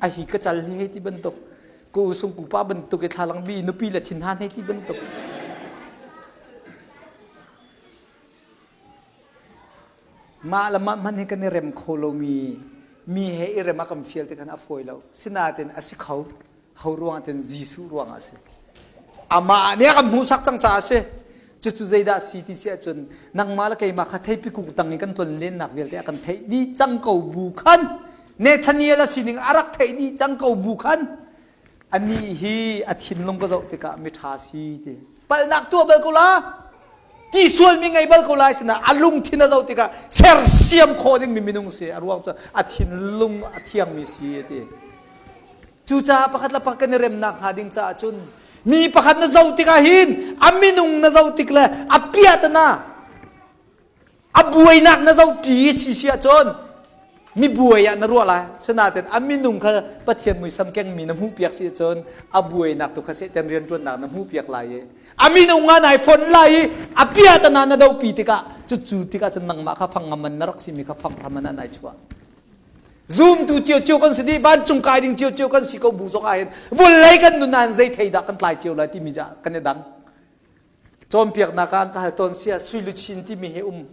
A hi ka cal hi hei ti bantuk. Ku sung ku pa bantuk i thlalang bi nupi le thinhan hei ti bantuk. Mah le mah hmanh hi kan i rem kho lomi mi he i rem a kan fial ti khan a fawi lo. Sinain a si kho. Ho ruangah tin Jesuh ruangah a si. Amah nih a kan hmuhsak cang caah a si. Cucu zeidah si ti si ahcun nangmah le keimah kha theipi kung tang in kan tlonlennak vialte a kan theih dih cang ko bu khan Nathaniel a sining a rak theih dih cang ko bu khan anih hi a thinlung ka zoh tikah miṭha si ti palhnak tuah bal ko la ti sualmi ngei bal ko lai sinah a lungthin a zoh tikah sersiam khawh dingmi minung si a ruang cu a thinlung a thiangmi si a ti cucaah pakhat le pakhat kan i remnak hnga ding caah cun mi pakhat na zoh tikah hin a minung na zoh tik le a piahtana A buainak na zoh ṭi si si ahcun mi buai ah na ruah lai. Sinain a minung kha Pathian muisam kengmi na hmuhpiak si ahcun a buainak tu kha Satan rianṭuannak na hmuhpiak lai i a minung ah nai fonh lai i a piahtana na dohpi tikah. Cucu tikah cun nangmah kha fang ngaman na rak simi kha fang hraman ah nai chuah. Zumtu ciocio kan si dih, vancung kai ding ciocio kan si ko bu zong ah hin vawlei kan nun ah hin zei thei dah kan tlai cio lai timi kan i dang. Cawnpiaknak ah an ka hal tawn sia sui luchin timi hi um.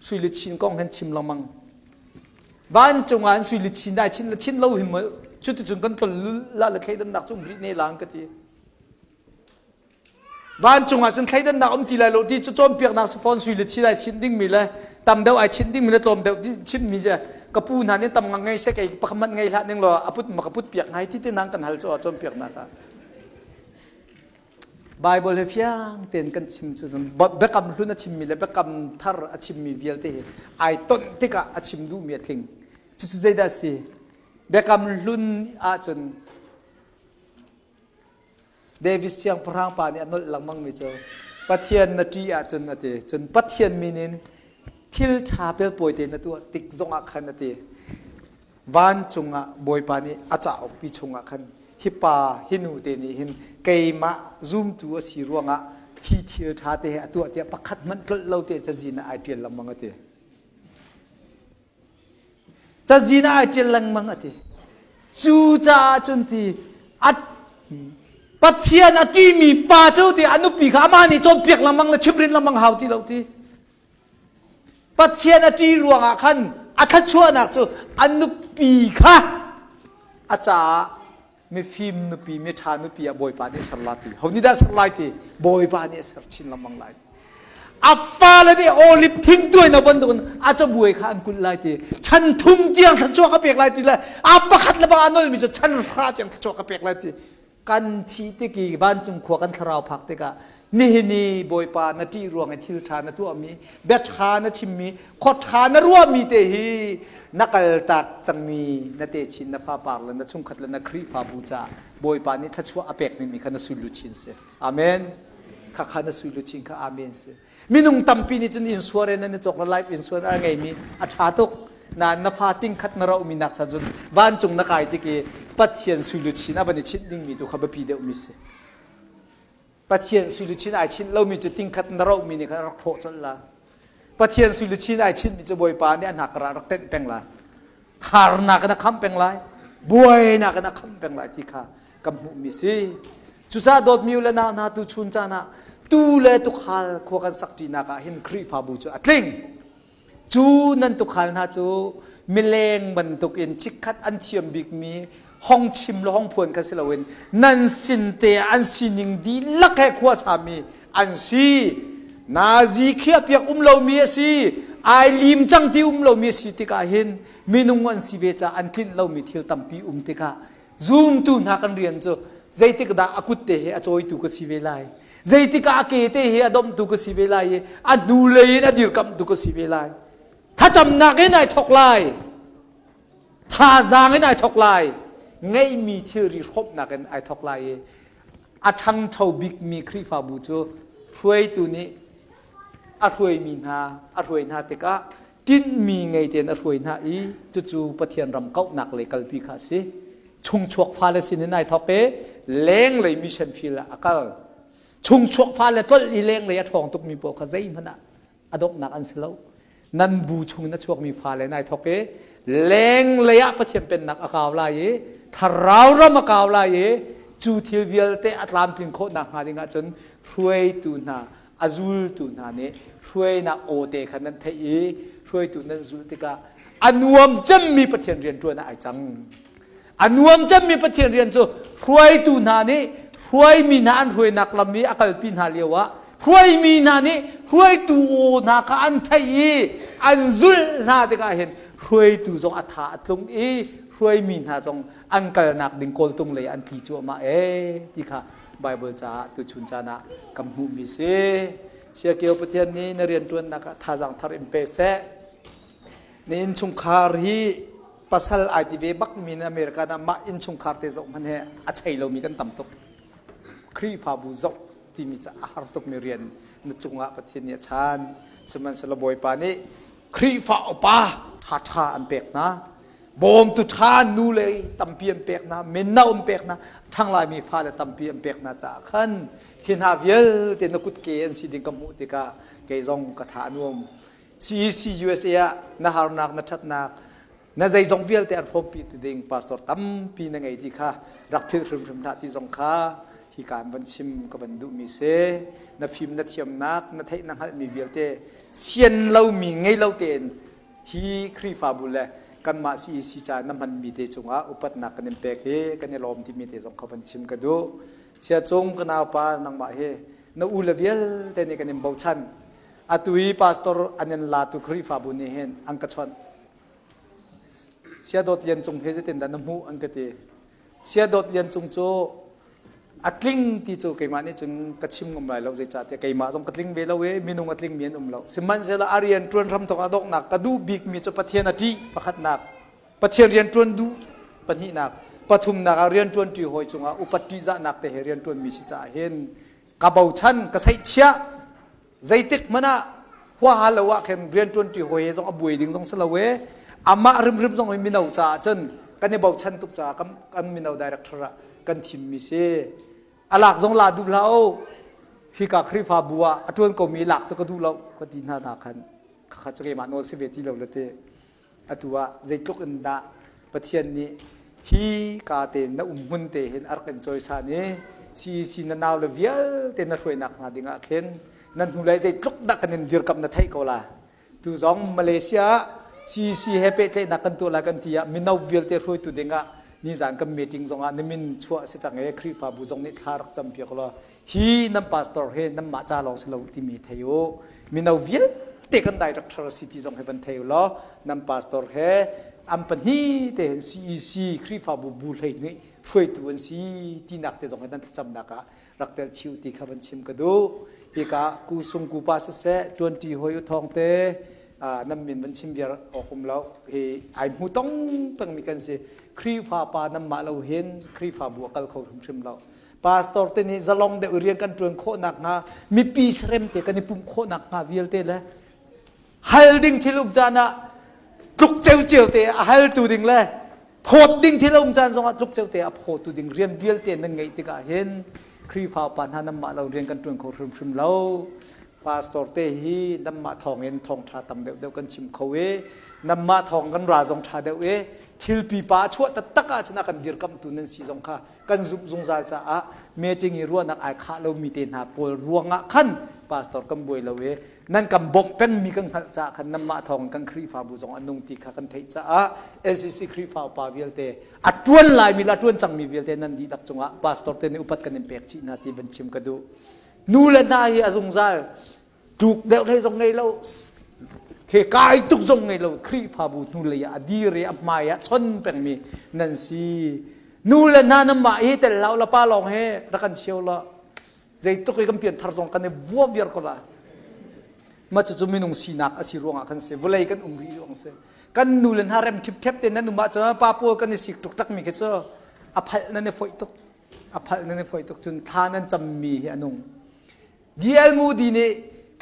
Sui luchin kong hin chim lengmang. Vancung ah an sui luchin dai chin chin lo him cuticun kan tlol la le thleidannak cu um rih ne lang ka ti. Vancung ah cun thleidannak um ti lai lo ti cu cawnpiaknak si fawn sui le chi ai chinh dingmi le tam deuh ai chinh dingmi le tlawm deuh chimmi le ka pu hna nih tam ngang ngei seh kei pakhat ngei hlah ning law a put ma ka put piak ngai ti te nang kan hal cu cawnpiaknak ah Bible he fiang tein kan chim cu cun biakam hlun a chimmi le biakam thar a chimmi vialte hi ai tonh tikah a chim duhmi a tling. Cucu zeidah a si? Biakam hlun ahcun David siangpahrang pa nih a nolh lengmangmi cu Pathian na ṭih ahcun a ti. Cun Pathian min in thil ṭha pelpawi te na tuah tik zongah khan a ti. Vancung ah Bawipa nih a caukpi chungah khan hi pa hi nu te nih hin keimah zumtu a si ruangah hi thil ṭha te hi a tuah tiah pakhat hmanh tlolh lo te cazin ah ai ṭial lengmang a ti. Cazin ah ai ṭial lengmang a ti. Cucaah cun ti a Pathian a ṭihmi pa cu ti a nupi kha amah nih cawnpiak lengmang le chimhrin lengmang hau ti lo ti. Pathian a ṭih ruangah khan a thluachuahnak cu a nupi kha a caah mifim nupi miṭha nupi ah Bawipa nih a ser la ti. Ho nih dah a ser lai ti? Bawipa nih a ser chin lengmang lai. A fale nih olive thing tuai na bantukin a cabuai kha an kulh lai ti. Chan thum tiang thluachuah ka pek lai ti le a pakhat le bang a nolmi cu chan hra tiang thluachuah ka pek lai ti. Kan thi tik i vancung khua kan thlarau phak tikah nihin i Bawipa na ṭih ruang i thil ṭha na tuahmi, bia ṭha na chimmi, khua ṭha na ruahmi te hi na kaltak cangmi na techin na fapar le na chungkhat le na Khrihfabu caah Bawipa nih thluachuah a pek ningmi kha na sui luchin si. Amen. Khakha na sui luchin kha amen si. Minung tampi nih cun insurance nan i cawk le life insurance a ngeimi a ṭha tuk. Nain na fa ting khat na rohmi nak chan cun vancung na kai tik i Pathian sui luchin a van i chinh dingmi tu kha biapi deuhmi si. Pathian sui luchin ai chinh lomi cu ting khat na rohmi nih khan rak hrawh colh la. Pathian sui luchin ai chinhmi cu Bawipa nih a hnak ah rak tenh peng lai. Harnak in a khamh peng lai. Buainak in a khamh peng lai ti kha kan hmuhmi si. Cucaah dawtmi u le nau hna tu chun caan ah tu le tukhal khua kan sak ṭinak ah hin Khrihfabu cu a tling. Cu nan tukhal hna cu mileng bantukin chikkhat an thiam bikmi hong chim le hong phuan kha si loin nan sin te an sining dihlak he khua sami an si. Nazi khiahpiak um lomi a si. Ai lim cang ti um lomi a si tikah hin minung an si ve caah an tlinh lomi thil tampi um tikah Zumtu hna kan rian cu zeitik dah a kut te he a cawitu ka si ve lai. Zeitik ah a ke te he a domhtu ka si ve lai i a hnulei in a dirkamhtu ka si ve lai. Thlacamnak in ai thawk lai. Thazaang in ai thawk lai. Ngeihmi thilri hrawmhnak in ai thawk lai i a ṭhangcho bikmi Khrihfabu cu hruaitu nih a hruaimi hna a hruai hna tikah tinhmi ngei tein a hruai hna i cucu Pathian ram kauhnak lei kalpi kha a si. Chungchuak fale sinin ai thawk i lenglei mission field ah a kal. Chungchuak fale tlolh i lenglei a ṭhawng tukmi paoh kha zeihmanh ah a donghnak an si lo. Nan bu chungin a chuakmi fale in ai thawk i lenglei ah Pathian pennak a kau lai i thlarau ram a kau lai i cu thil vialte a tlamtlin khawh nakhnga ding ahcun hruaitu hna a zultu hna nih hruainak aw te kha nan theih i hruaitu nan zulh tikah a nuam cemmi Pathian rian ṭuan ah ai cang. A nuam cemmi Pathian rian cu hruaitu hna nih hruaimi hna an hruainak lam i a kalpi hna lio ah hruaimi hna nih hruaitu aw hna kha an theih i an zulh hna tikah hin hruaitu zong a tha a tlung i hruaimi hna zong an kalnak ding kawltung lei an tli cuahmah ee ti kha Bible caah tuchun caan ah kan hmuhmi si. Siakio Pathian nih na rianṭuannak ah thazaang thar in pe seh. Na innchungkhar hi pasal ai ti ve bakmi na America ah mah innchungkhar te zoh hmanh he a chei lomi kan tam tuk. Khrihfabu zoh timi cu a har tukmi rian na cungah Pathian nih a chan. Sihmanhsehlaw Bawipa nih Khrihfa upa ṭhaṭha an pek hna. Bawmtu ṭha nu le tampi an pek hna, mino an pek hna, ṭhanglaimi fale tampi an pek hna caah khan hi hna vialte na kutke an si ding ka hmuh tikah kei zong ka tha a nuam. CEC USA ah na harnak na ṭhatnak na zeizong vialte an hrawmpi ti ding pastor tampi na ngei ti kha rak philh hrimhrim hlah ti zong kha hi ka van chim ka van duhmi si. Na fim na thiamnak na theih na hngalhmi vialte sian lomi ngei lo tein hi Khrihfabu le kanmah CEC ca na hmanmi te cungah upatnak kan in pek hi kan i lawm timi te zong kha van chim ka duh. Chia cung ka naupa nangmah hi na u le vialte nih kan in bochan. Atu i pastor an in latu Khrihfabu nih hin an ka chawnh. Sia Dawt Lian Cung he zeitindah na hmuh an ka ti. Sia Dawt Lian Cung cu a tling ti cu keimah nih cun ka chim ngam lai lo zeicahtiah keimah zong ka tling ve lo i minung a tlingmi an um lo sihmanhsehlaw a rian ṭuan hramthawk a donghnak ka duh bikmi cu Pathian a ṭih pakhatnak Pathian rian ṭuan duh pahnihnak pathumnak ah rian ṭuan ṭi hawi cungah upat ṭihzahnak te he rian ṭuanmi si caah hin ka bochan ka seihchiah zeitik hmanh ah huaha lo ah khin rian ṭuan ṭi hawi he zong a buai ding zong si lo e amah rimrim zong hi mino caah cun kan i bochan tuk caah kan, kan mino director ah kan thimmi si a lak zong la duh hlah o hika Khrihfabu ah a ṭuan komi lak cu ka duh lo ka ti hna na khan khakha cu keimah nawl si ve ti lo le te atu ah zeitluk in dah Pathian nih hi ka te na um hmun te hin a rak in cawisan i CEC na nau le vialte na hruainak hna ding ah khin nan hnulei zeitluk dah kan in dirkamh na theih ko la tu zong Malaysia ah CEC he pehtlaihnak kan tuah lai kan ti ah mino vialte hruaitu ding ah nizan kan meeting zong ah na min chuah si cang e Khrihfabu zong nih thla rak campiak law hi nan pastor he nanmah ca lawng si lo timi thei u mino vialte kan director si ti zong he van thei u law nan pastor he an pahnih te hin CEC Khrihfabu bu hlei nih hruaitu an si tinak te zong he nan thlacamnak ah rak tel chiu ti kha van chim ka duh hika ku sung ku pa siseh tuanti hoi u thong te nan min van chim viar awk um lo hi ai hmu tong peng mi kan si Khrihfa pa nan mah lo hin Khrihfabu a kal kho hrimhrim lo Pastor te nih zalong deuh rian kan ṭuan khawh nakhnga mipi serem te kan i pumh khawh nakhnga vialte le hal ding thil um caan ah tluk ceu te a haltu ding le phawt ding thil um caan zongah tluk ceu te a phawtu ding rian vialte nan ngeih tikah hin Khrihfa upa hna nanmah lo rian kan ṭuan kho hrimhrim lo. Pastor te hi nanmah thawngin thawngṭha tam deuhdeuh kan chim kho i nanmah thawng kan ral zong ṭha deuh i thil pipa a chuah taktak ahcun a kan dirkamhtu nan si zong kha kan zumh zungzal caah meeting i ruahnak ai khah lomi te hna pawl ruangah khan pastor kan buai lo i nan kan bawmh pengmi kan hngalh caah khan nanmah thawng kan Khrihfabu zong a nung ti kha kan theih caah LCC Khrihfa upa vialte a ṭuan laimi le a ṭuan cangmi vialte nan dihlak cungah pastor te nih upat kan in pek chih hna ti van chim ka duh. Nu le hna hi a zungzal tluk deuh hlei zong ngei lo he kai tuk zong ngei lo Khrihfabu hnulei ah a dir i a hmai ah chon pengmi nan si nu le hna nan mah hi tel hlah la pa lawng he rak kan cheu la zeitluk i kan pian thar zong kan i vua viar ko la ma cucu minung sinak a si ruangah kan si vawlei kan um rih ruang si kan nu le hna rem ṭhipṭhep te nan um ahcun pa pawl kan i sik tuk takmi khi cu a phalh nan i foih tuk a phalh nan i foih tuk cun thla nan cammi hi a nung DL Moody nih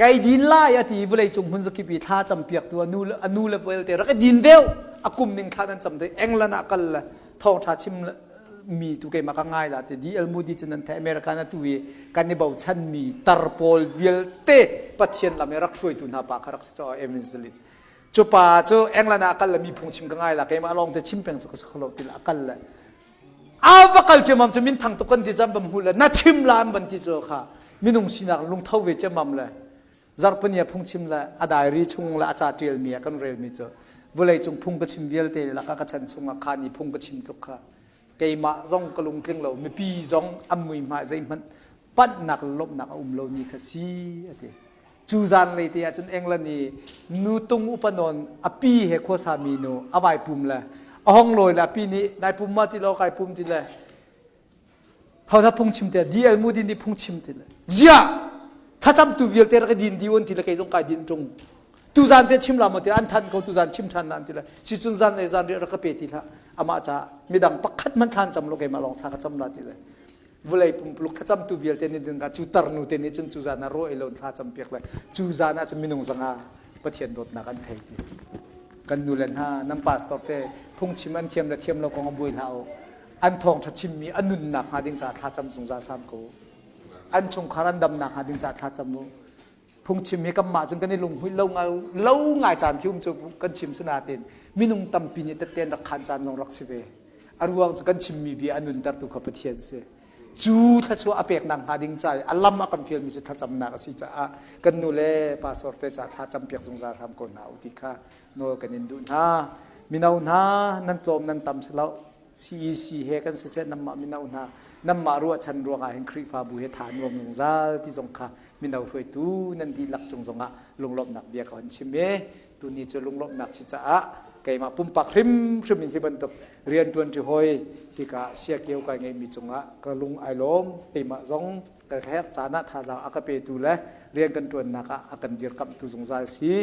kai din lai a ti vawleicung hmun zakip i thla campiaktu a nu a nu le vialte rak i din deuh a kum ning thla nan cam te England ah kal le thawngṭha chim mi tu keimah ka ngai la te DL Moody cu nan the America na tu i kan i bochan mi tar pawl vialte Pathian lam i rak hruaitu hna pa kha rak si so evangelist cu pa cu England ah kal le mi phung chim ka ngai la keimah lawng te chim peng cu ka si kholo ti la kal le A va kal ciammam cu minthang tuk kan ti cam bam hu le na chim la an ban ti cu kha minung sinak lungtho ve ciammam le zarhpani a phungchim le a diary chung le a ca ṭial mi a kan rel mi cu vawlei cung phung ka chim vialte lakah ka chan chungah kha ni phung ka chim tluk kha keimah zong ka lungtling lo mipi zong an mui hmai zeihmanh panhnak le lawmhnak a um lo ni kha si a ti Cu zanlei te ah cun England i nutung upa nawn a pi he khuasa mi nu a vai pum le a hong lawi le a pi nih nai pum ma ti lo kai pum ti le ho phung chim te DL Moody nih phung chim ti le zia thlacam tu vialte rak din di on ti le kei zong kai din tung tu zan te chim la mo ti an than ko tu zan chim than na ti le si cun zan le zan ri rak ka pe ti hlah amah ca midang pakhat man thlan cam lo keimah lawng thla ka cam la ti le Vulei pumpuluk thlacamtu vialte nih ding cu tarnu te nih cun cu zan ah raw ei lo thla cam piak le cu zan ah cun minung zanga Pathian dawtnak an thei ti. Kan nu le hna nan pastor te phungchim an thiam le thiam lo kong a buai hlah u. An thawngṭha chimmi a nunnak hnga ding caah thlacam zungzal hram ko. An chungkhar an damnak hnga ding caah thlacam u. Phungchim hi kanmah cun kan i lunghmuih lo ngai lo ngai caan khi um cu kan chim su natin minung tampi nih tette an rak khan caan zong rak si ve. A ruang cu kan chimmi bia a nuntertu kha Pathian si. Cu thluachuah a peknak hnga ding ca i a lam a kan fialmi cu thlacamnak a si caah kan nu le pastor te caah thlacam piak zungzal hram ko hna u ti kha nawl kan in duh hna. Mino hna nan tlawm nan tam si lo. CEC he kan siseh nanmah mino hna nanmah ruahchan ruangah hin Khrihfabu he tha nuam zungzal ti zong kha mino hruaitu nan dihlak cung zongah lunglawmhnak bia ka hon chim i tuni cu lunglawmhnak si caah keimah pumpak hrimhrim in hi bantuk rianṭuan ṭi hoi hika siakio kai ngeihmi cungah ka lung ai lawm. Keimah zong ka herh caan ah thazaang a ka petu le rian kan ṭuannak ah a kan dirkamhtu zungzal si.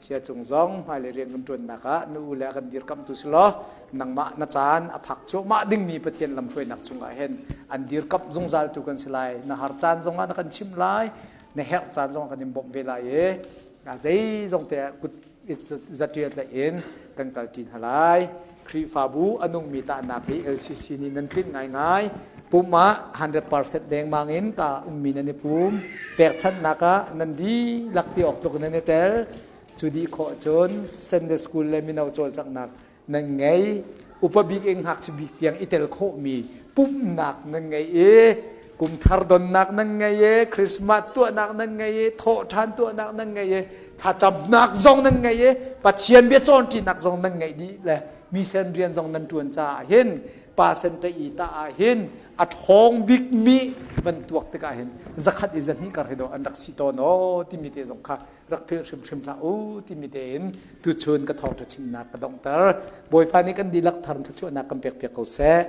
Sia cung zong hmailei rian kan ṭuannak ah na u le a kan dirkamhtu si law nangmah na caan a phak cuahmah dingmi Pathian lamhruainak chungah hin an dirkamh zungzaltu kan si lai. Na har caan zongah na kan chimh lai, na herh caan zongah kan in bawmh ve lai i zeizong te kut zatial tlaih in kan kalṭi hna lai. Khrihfabu a nungmi tahnak hi LCC nih nan tlinh ngaingai. Pum ah 100% dengmang in ka ummi nan i pum. Pekchanhnak ah nan dihlak ti awk tluk nan i tel. Cu dih khawh cun Sunday School le mino cawlcanghnak nan ngei. Upa bik in ngakchia bik tiang i tel khawhmi pumhnak nan ngei i kumthar donnak nan ngei i Christmas tuahnak nan ngei i thawhṭhan tuahnak nan ngei i thlacamnak zong nan ngei i Pathian bia cawnṭinak zong nan ngeih dih le mission rian zong nan ṭuan caah hin pa sen i ta ah hin a ṭhawng bikmi van tuak tikah hin zakhat i zahnih kar hi dawh an rak si tawn aw timi te zong kha rak philh hrimhrim hlah u timi tein tuchun ka thawngṭha chimnak ka donghter. Bawipa nih kan dihlak thar thluachuahnak kan pekpiak ko seh.